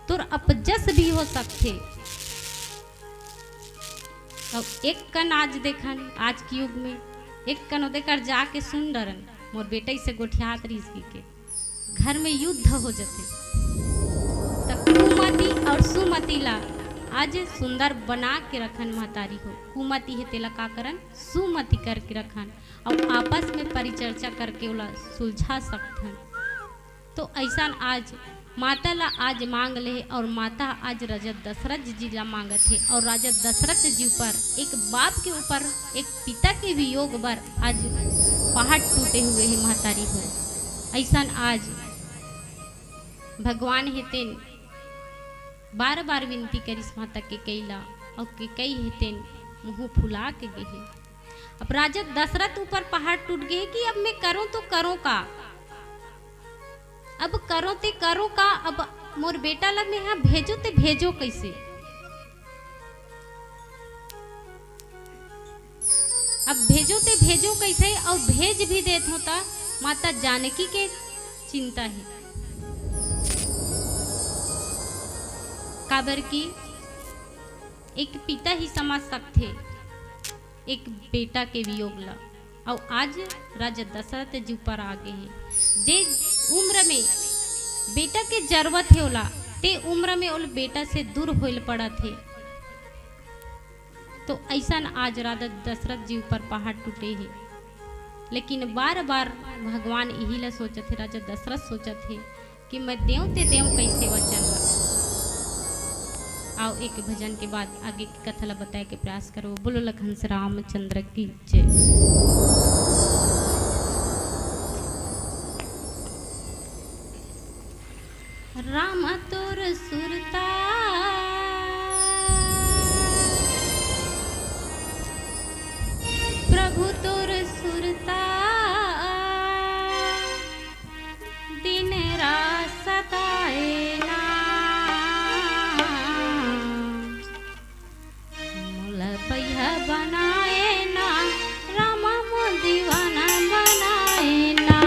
तोर अपजस भी हो सकथे। अउ एक कन आज देखन, आज के युग में एक कन ओदे कर जाके सुन डरन, मोर बेटा इसे गोठियात रहिस कहिके। घर में युद्ध हो जथे। त कुमति अउ सुमति ला आज सुंदर बना के रखन महतारी हो। कुमति हे तेला का करन? सुमति करके रखन अउ आपस में परिचर्चा करके ओला सुलझा सकथन। तो अइसन आज माता ला आज मांग ले हे अउ माता आज राजा दशरथ जी ला मांगत हे अउ राजा दशरथ जी ऊपर एक बाप के ऊपर एक पिता के वियोग बर आज पहाड़ टूटे हुए हे महतारी हो। अइसन आज भगवान हे तेन बार-बार विनती करिस माता कैकई ला, अउ कैकई हे तेन मुँह फुला के गे हे। अब राजा दशरथ ऊपर पहाड़ टूट गे हे कि अब मैं करों तो करों का, अब करों ते करों का, अब मोर बेटा ला मैं हा भेजों ते भेजों कइसे? अब भेजों ते भेजों कइसे, अउ भेज भी देत हों त माता जानकी के चिंता हे। काबर कि एक पिता ही समझ सकथे एक बेटा के वियोग ला, अउ आज राजा दशरथ जी ऊपर आ गे हे। जे उम्र में बेटा के जरूरत हे ओला, ते उम्र में ओला बेटा से दूर होइल पड़त हे। तो अइसन आज राजा दशरथ जी ऊपर पहाड़ टूटे हे, लेकिन बार-बार भगवान इही ला सोचत हे, राजा दशरथ सोचत हे कि मैं देंव ते देंव कइसे वचन ला। आओ, एक भजन के बाद आगे के कथा ला बताए के प्रयास करबो। बोलो लखन से रामचंद्र की जय। राम तोर सुरता, प्रभु तोर सुरता, दिन रात सताए ना। मोला पइहा बनाए ना, रामा मोर दीवाना बनाए ना।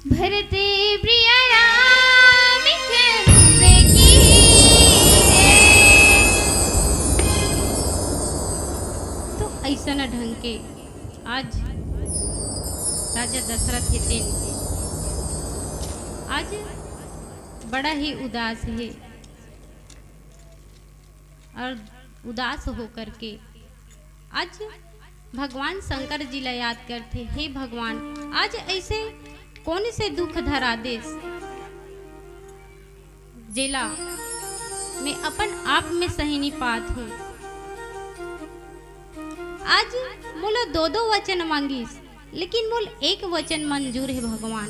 भरते प्रिया राम चंद्र की जय। तो अइसन ढंग के आज राजा दशरथ हे तेन आज बड़ा ही उदास हे और उदास होकर के आज भगवान शंकर जी ला याद करथे, "हे भगवान, आज अइसे कोन से दुख धरा देस, जेला मैं अपन आप में सही नी पात हूँ। आज मोला दो दो वचन मांगिस, लेकिन मोल एक वचन मंजूर हे भगवान,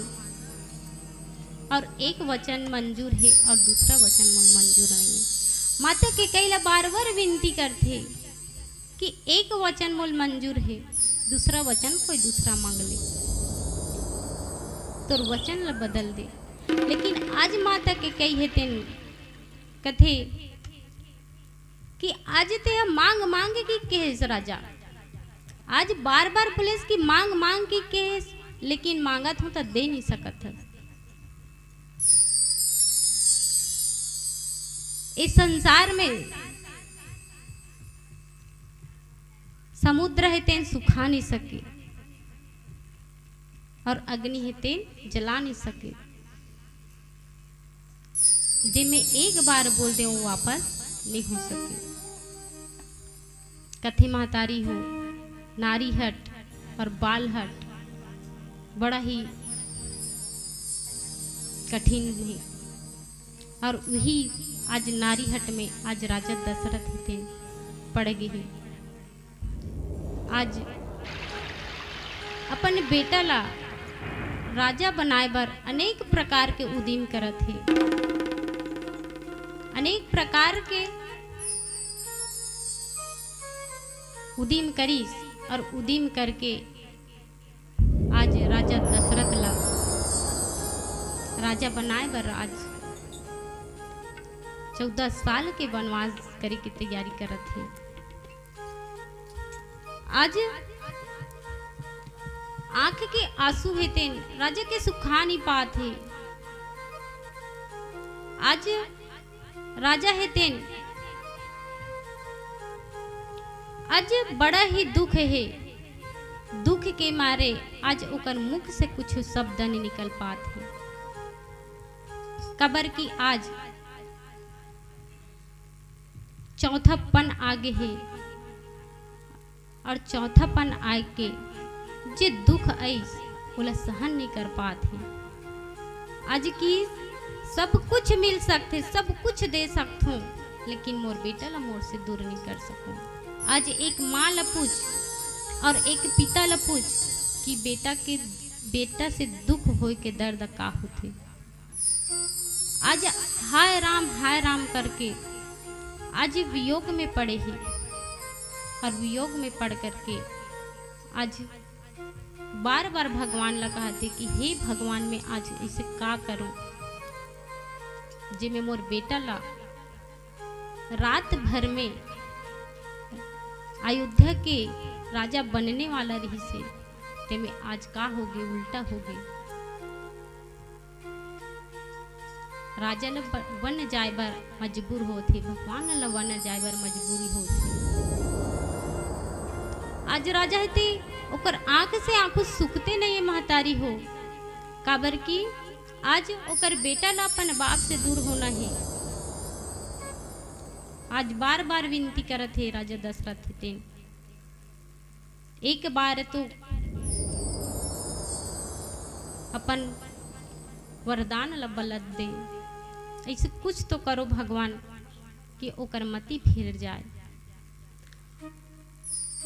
और एक वचन मंजूर हे और दूसरा वचन मोल मंजूर नहीं हे।" माता कैकेयी ला बार बार विनती करथे कि एक वचन मोल मंजूर हे, दूसरा वचन कोई दूसरा मांग ले, तोर वचन ला बदल दे। लेकिन आज माता कैकेयी हे तेन कथे कि आज तेहा मांग मांग के केहेस राजा, आज बार बार बोलेस कि मांग मांग के केहेस, लेकिन मांगत हूं त दे नहीं सकत हस। इस संसार में समुद्र हे तेन सुखा नहीं सके और अग्नि हे तेन जला नहीं सके। जे मैं एक बार बोल दे, वो वापस नहीं हो सके। कथे महतारी हो, नारी हट और बाल हट बड़ा ही कठिन हे। और वही आज नारी हट में आज राजा दशरथ हे तेन पड़ गे हे। आज अपन बेटा ला राजा बनाए बर अनेक प्रकार के उदिम करत हे, अनेक प्रकार के उदिम करिस और उदिम करके आज राजा दशरथ ला राजा बनाए बर आज चौदह साल के वनवास करे के तैयारी करत हे। आज आंख के आंसू हे तेन राजा के सुखा नहीं पात हे। आज राजा हे तेन आज बड़ा ही दुख हे, दुख के मारे आज ओकर मुख से कुछ शब्द नहीं निकल पात हे, काबर कि आज चौथापन आगे हे। और चौथापन आए के जे दुख आइस, ओला सहन नहीं कर पात हे। आज कि सब कुछ मिल सकथे, सब कुछ दे सकथों, लेकिन मोर बेटा ला मोर से दूर नहीं कर सकूं। आज एक माँ ला पूछ और एक पिता ला पूछ कि बेटा के, बेटा से दुख होए के दर्द का होथे। आज हाय राम, हाय राम करके आज वियोग में पड़े हे और वियोग में पड़ करके आज बार-बार भगवान ला कहथे कि हे भगवान, मैं आज ऐसे का करूं, जेमे मोर बेटा ला रात भर में अयोध्या के राजा बनने वाला रहिस हे, तेमे आज का होगे, उल्टा होगे। राजा ल ब-, वन जाए बर मजबूर होत हे, भगवान ल वन जाए बर मजबूरी होत हे। आज राजा हे ते ओकर आंख से आंखों सुकते नहीं हे महतारी हो, काबर कि आज ओकर बेटा ल अपन बाप से दूर होना हे। आज बार-बार विनती करत हे राजा दशरथ हे तेन। एक बार तो अपन वरदान ल बलत दे, ऐसे कुछ तो करो भगवान कि ओकर मति फिर जाए।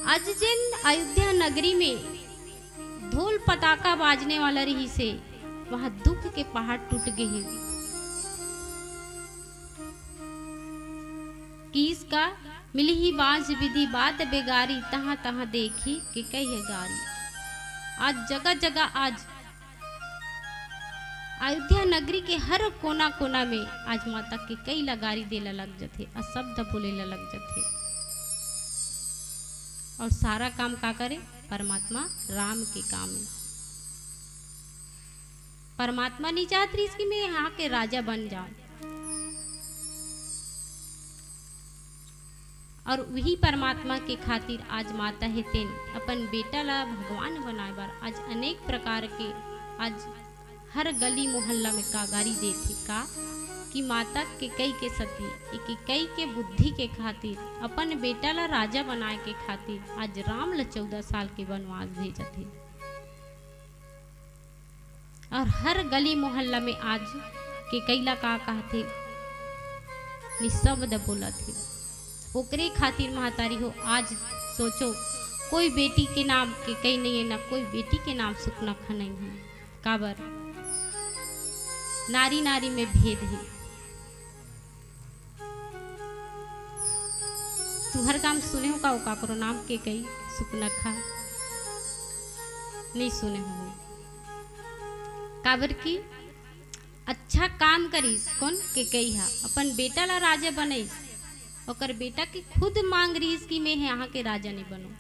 आज जेन अयोध्या नगरी में ढोल पताका बाजने वाला रहिस हे, वहां दुख के पहाड़ टूट गे हे। किस का मिलही बांस बिधि बात बेगारी, तहां तहां देखी केकई हे गारी। आज जगह जगह आज अयोध्या नगरी के हर कोना कोना में आज माता केकई ला गारी दे ला लग जथे, अशब्द बोले ला लग जथे। और सारा काम का करे? परमात्मा राम के काम हे। परमात्मा नहीं चाहत रहिस कि मैं यहाँ के राजा बन जाऊं। और वही परमात्मा के खातिर आज माता हे तेन अपन बेटा ला भगवान बनाए बर आज अनेक प्रकार के आज हर गली मोहल्ला में कागारी देथे का कि माता केकई के सती, ए केकई के बुद्धि के खातिर, अपन बेटा ला राजा बनाए के खातिर आज राम ला चौदह साल के वनवास भेजत हे। और हर गली मोहल्ला में आज केकई ला का कहथे, निशब्द बोलत हे। ओकरे खातिर महतारी हो, आज सोचो, कोई बेटी के नाम केकई नहीं हे, ना कोई बेटी के नाम सुकनखा नहीं हे। काबर? नारी नारी में भेद हे। तुहर गाम सुने हो का, ओ काकरो नाम केकई, सुकनखा? नहीं सुने हो। काबर कि अच्छा काम करिस कोन? केकई हा। अपन बेटा ला राजा बनइस, ओकर बेटा के खुद मांग रहिस कि मैं यहाँ के राजा नहीं बनूं।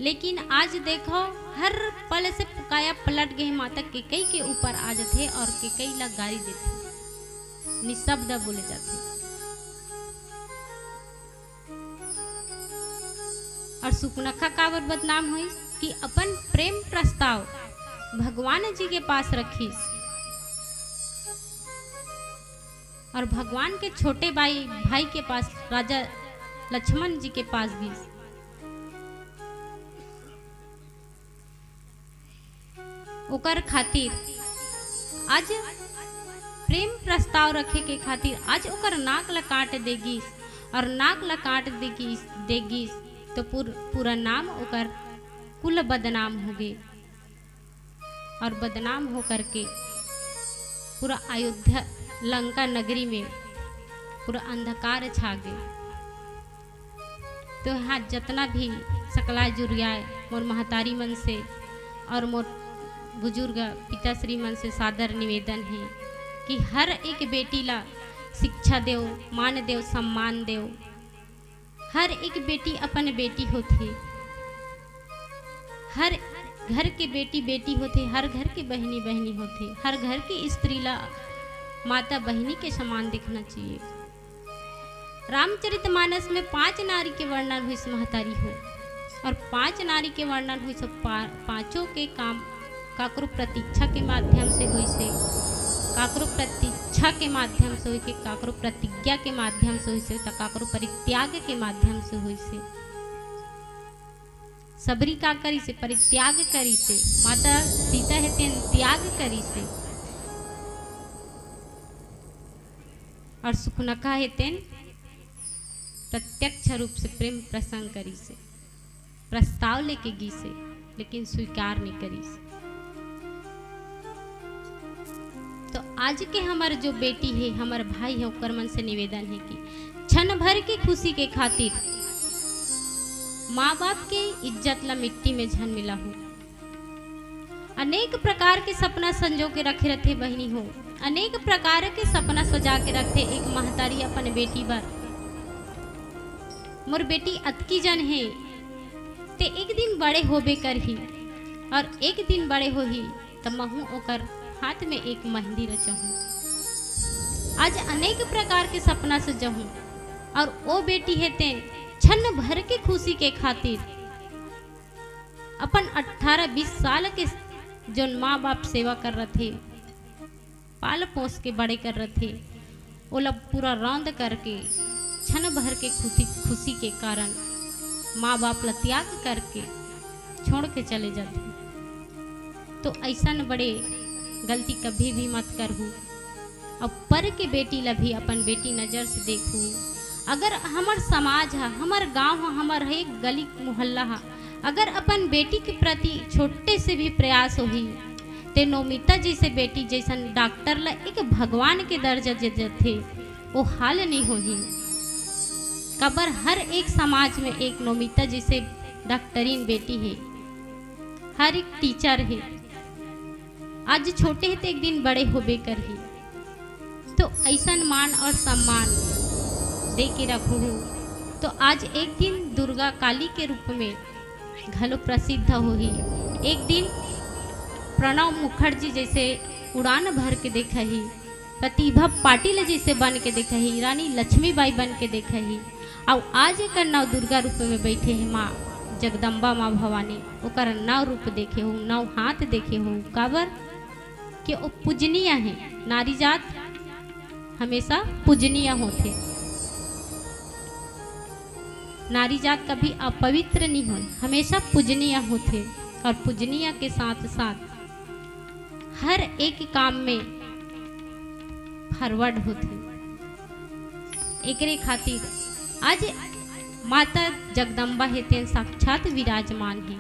लेकिन आज देखो, हर पल से काया पलट गे हे, माता केकई के ऊपर आ जथे और केकई ला गारी देथे, निशब्द बोले जाथे। और सुकनखा काबर बदनाम होइस कि अपन प्रेम प्रस्ताव भगवान जी के पास रखिस और भगवान के छोटे भाई, भाई के पास, राजा लक्ष्मण जी के पास गिस। ओकर खातिर आज प्रेम प्रस्ताव रखे के खातिर आज ओकर नाक ला काट दे गिस और नाक ला काट दे गिस, दे गिस तो पूर-, पूरा नाम ओकर कुल बदनाम हो गे और बदनाम हो करके पूरा अयोध्या लंका नगरी में पूरा अंधकार छा गे। तो यहाँ जतना भी सकलाय जुरियाय मोर महतारी मन से और मोर बुजुर्ग पिताश्री मन से सादर निवेदन हे कि हर एक बेटी ला शिक्षा देव, मान देव, सम्मान देव। हर एक बेटी अपन बेटी होथे, हर घर के बेटी बेटी होथे, हर घर के बहिनी बहिनी होथे, हर घर के स्त्री ला माता बहिनी के समान देखना चाहिए। रामचरितमानस में पांच नारी के वर्णन होइस महतारी हो, और पांच नारी के वर्णन होइस, पा-, पांचों के काम काकरो प्रतीक्षा के माध्यम से होइसे, काकरो प्रतीक्षा के माध्यम से होइसे, काकरो प्रतिज्ञा के माध्यम से होइसे, त काकरो परित्याग के माध्यम से होइसे। सबरी का करिसे? परित्याग करिसे। माता सीता हे तेन त्याग करिसे, और सुखनखा हे तेन प्रत्यक्ष रूप से प्रेम प्रसंग करिसे, प्रस्ताव लेके गीसे, लेकिन स्वीकार नहीं करिसे। तो आज के हमर जो बेटी हे, हमर भाई हे, ओकर मन से निवेदन हे कि क्षण भर के खुशी के खातिर माँ बाप के इज्जत ला मिट्टी में झन मिलाहू। अनेक प्रकार के सपना संजो के रखे रथे बहिनी हो, अनेक प्रकार के सपना सजा के रखथे एक महतारी अपन बेटी बर। मोर बेटी अतकी जन हे, ते एक दिन बड़े होबे करही, और एक दिन बड़े होही त महूं ओकर हाथ में एक मेहंदी रचहूं। आज अनेक प्रकार के सपना सजहूं, और ओ बेटी हे तेन क्षण भर के खुशी के खातिर अपन अठारह बीस साल के जोन माँ बाप सेवा कर रथे, पाल पोस के बड़े कर रथे, ओला पूरा रौंद करके क्षण भर के खुशी, खुशी के कारण माँ बाप ला त्याग करके छोड़ के चले जाथे। तो ऐसन बड़े गलती कभी भी मत करहू। अब पर के बेटी ला भी अपन बेटी नजर से देखहू। अगर हमर समाज ह, हमर गांव ह, हमर एक गली मोहल्ला ह, अगर अपन बेटी के प्रति छोटे से भी प्रयास होही, ते नोमिता जैसे बेटी जैसन डॉक्टर ला एक भगवान के दर्जा दे देथे, वो हाल नहीं होही। काबर हर एक समाज में एक नोमिता जैसे डॉक्टरीन बेटी हे, हर एक टीचर हे। आज छोटे हे तो एक दिन बड़े होबे करही, तो ऐसन मान और सम्मान दे के रखहू। तो आज एक दिन दुर्गा काली के रूप में घलो प्रसिद्ध होही। एक दिन प्रणव मुखर्जी जैसे उड़ान भर के देखही, प्रतिभा पाटिल जैसे बन के देखही, रानी लक्ष्मीबाई बन के देखही। अउ आज एकर नव दुर्गा रूप में बैठे हे माँ जगदम्बा, माँ भवानी। ओकर नव रूप देखे हो, नव हाथ देखे हो, काबर कि ओ पूजनीय हे। नारी जात हमेशा पूजनीय होथे। नारी जात कभी अपवित्र नहीं होय, हमेशा पूजनीय होथे। और पूजनीय के साथ साथ हर एक काम में forward होथे। एकरे खातिर आज माता जगदम्बा हे तेन साक्षात विराजमान हे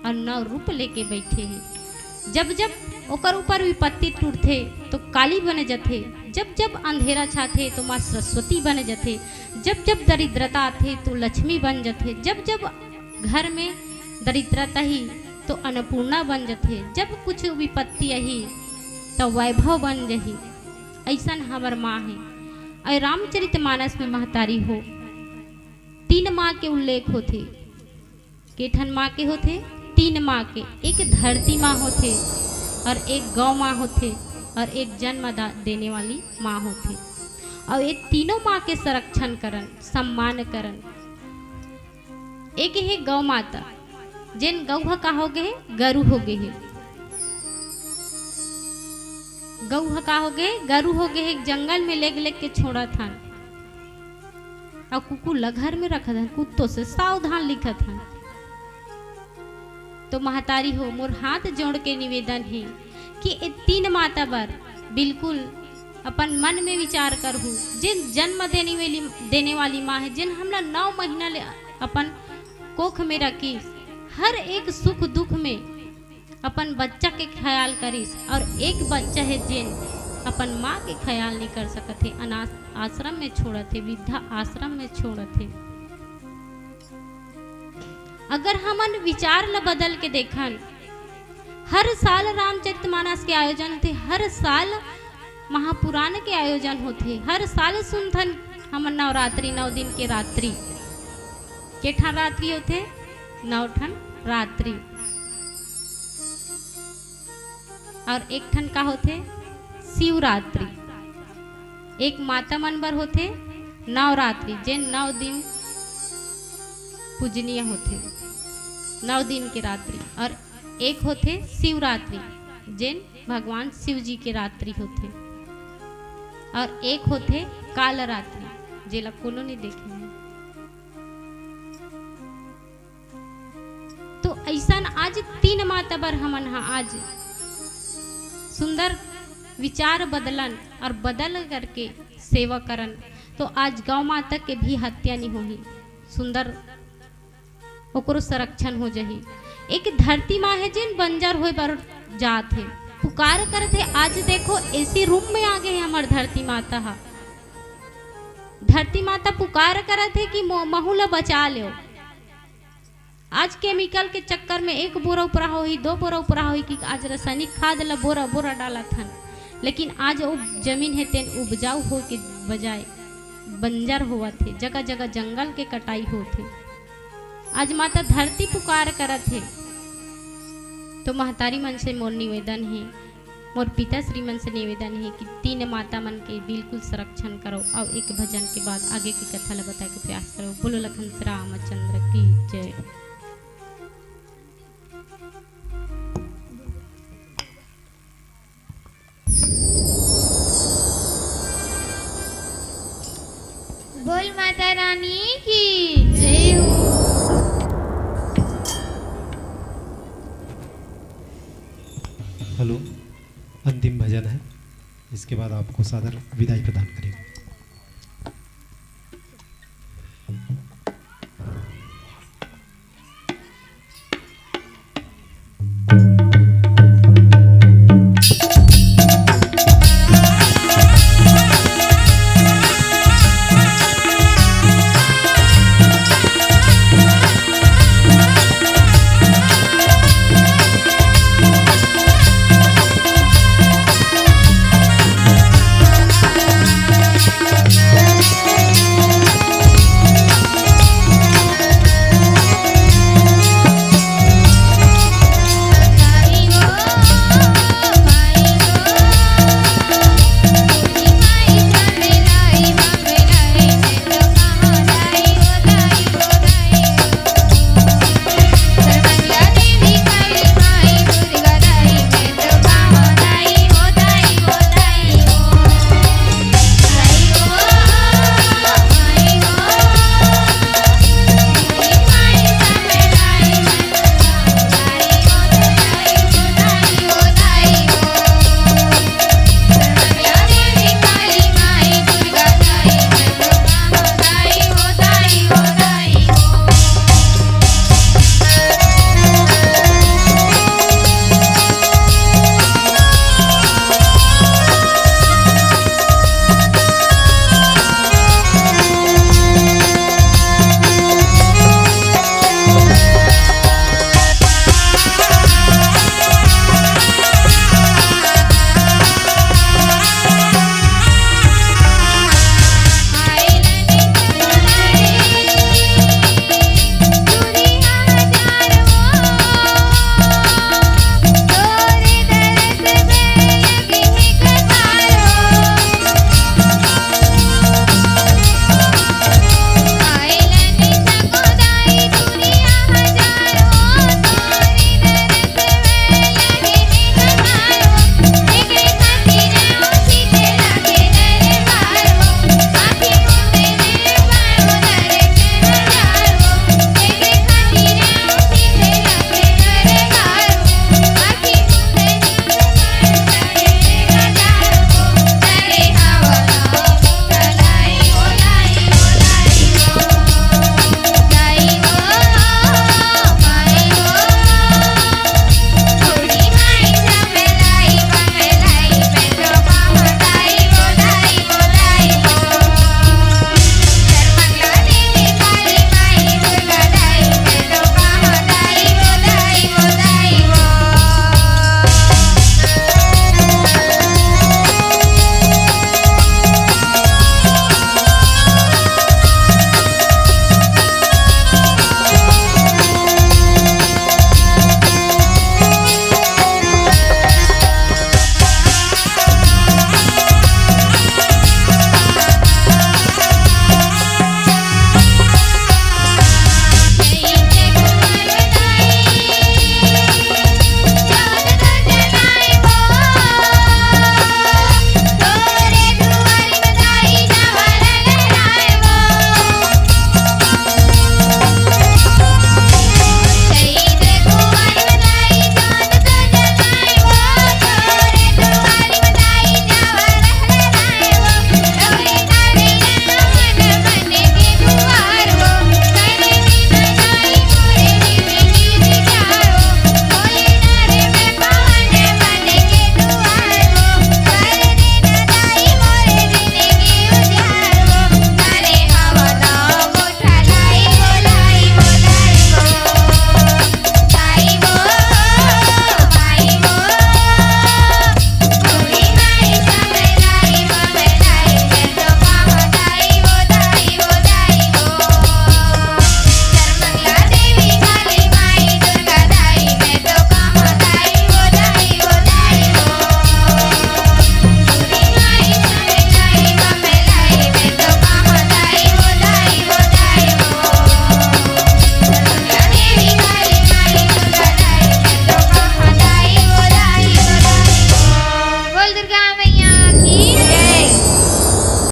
और नव रूप लेके बैठे हे। जब जब ओकर ऊपर विपत्ति टूटथे तो काली बन जथे, जब जब अंधेरा छाथे तो माँ सरस्वती बन जथे, जब जब दरिद्रता आथे तो लक्ष्मी बन जथे, जब जब घर में दरिद्रता ही तो अन्नपूर्णा बन जथे, जब कुछ विपत्ति आही तो वैभव बन जही। ऐसन हमर माँ हे। और रामचरित मानस में महतारी हो, तीन माँ के उल्लेख होथे। के ठन माँ के होथे? तीन माँ के। एक धरती माँ होथे, और एक गौ माँ होथे, और एक जन्म दा-, देने वाली माँ होथे। और ये तीनों माँ के संरक्षण करन, सम्मान करन। एक हे गौ माता, जेन गौ ह का हो गे हे? गरु हो गे हे। गऊ ह का हो गे? गरु हो गे हे, जंगल में लेग लेग के छोड़त हन। अउ कुकुर ल घर में रखत हन, कुत्तों से सावधान लिखत हन। तो महतारी हो, मोर हाथ जोड़ के निवेदन हे कि ए तीन माता बर बिल्कुल अपन मन में विचार करहू, जेन जन्म देने वाली, देने वाली माँ हे, जेन हमला नौ महीना ले अपन कोख में रखिस, हर एक सुख दुख में अपन बच्चा के ख्याल करिस, और एक बच्चा हे जेन अपन माँ के ख्याल नहीं कर सकत हे, अनाथ आश्रम में छोड़त हे, वृद्धा आश्रम में छोड़त हे। अगर हमन विचार ल बदल के देखन, हर साल रामचरितमानस के आयोजन होथे, हर साल महापुराण के आयोजन होथे, हर साल सुनथन हमन नवरात्रि, नौ दिन के रात्रि। के ठन रात्रि होथे? नौ ठन रात्रि। और एक ठन का होथे? शिवरात्रि। एक माता मन बर होथे, नवरात्रि, जेन नौ दिन पूजनीय होथे, नौ दिन के रात्रि, और एक होथे शिवरात्रि, जेन भगवान शिव जी के रात्रि होथे, और एक होथे कालरात्रि, जेला कोनो नहीं देखे हे। तो अइसन आज तीन माता बर हमन ह आज सुंदर विचार बदलन और बदल करके सेवा करन, तो आज गौ माता के भी हत्या नहीं होही, सुंदर ओकरो संरक्षण हो जाही। एक धरती माँ हे, जेन बंजर होए बर जात हे, पुकार करत हे। आज देखो, एसी रूम में आ गए हे हमर धरती माता ह। धरती माता पुकार करत हे कि मो-, महू ला बचा लेव। आज केमिकल के चक्कर में एक बोरा उपरा होही, दो बोरा उपरा होही कि आज रासायनिक खाद ला बोरा बोरा डालत हन, लेकिन आज वो जमीन हे, तेन उपजाऊ होए के बजाय बंजर होवत हे, जगह जगह जंगल के कटाई होत हे। आज माता धरती पुकार करत हे, तो महतारी मन से मोर निवेदन हे, मोर पिताश्री मन से निवेदन हे कि तीन माता मन के बिल्कुल संरक्षण करो, और एक भजन के बाद आगे के कथा ला बताए के प्रयास करो। बोलो लखन श्री रामचंद्र की जय। बोल माता रानी की जय हो। हेलो, अंतिम भजन है, इसके बाद आपको सादर विदाई प्रदान करेंगे।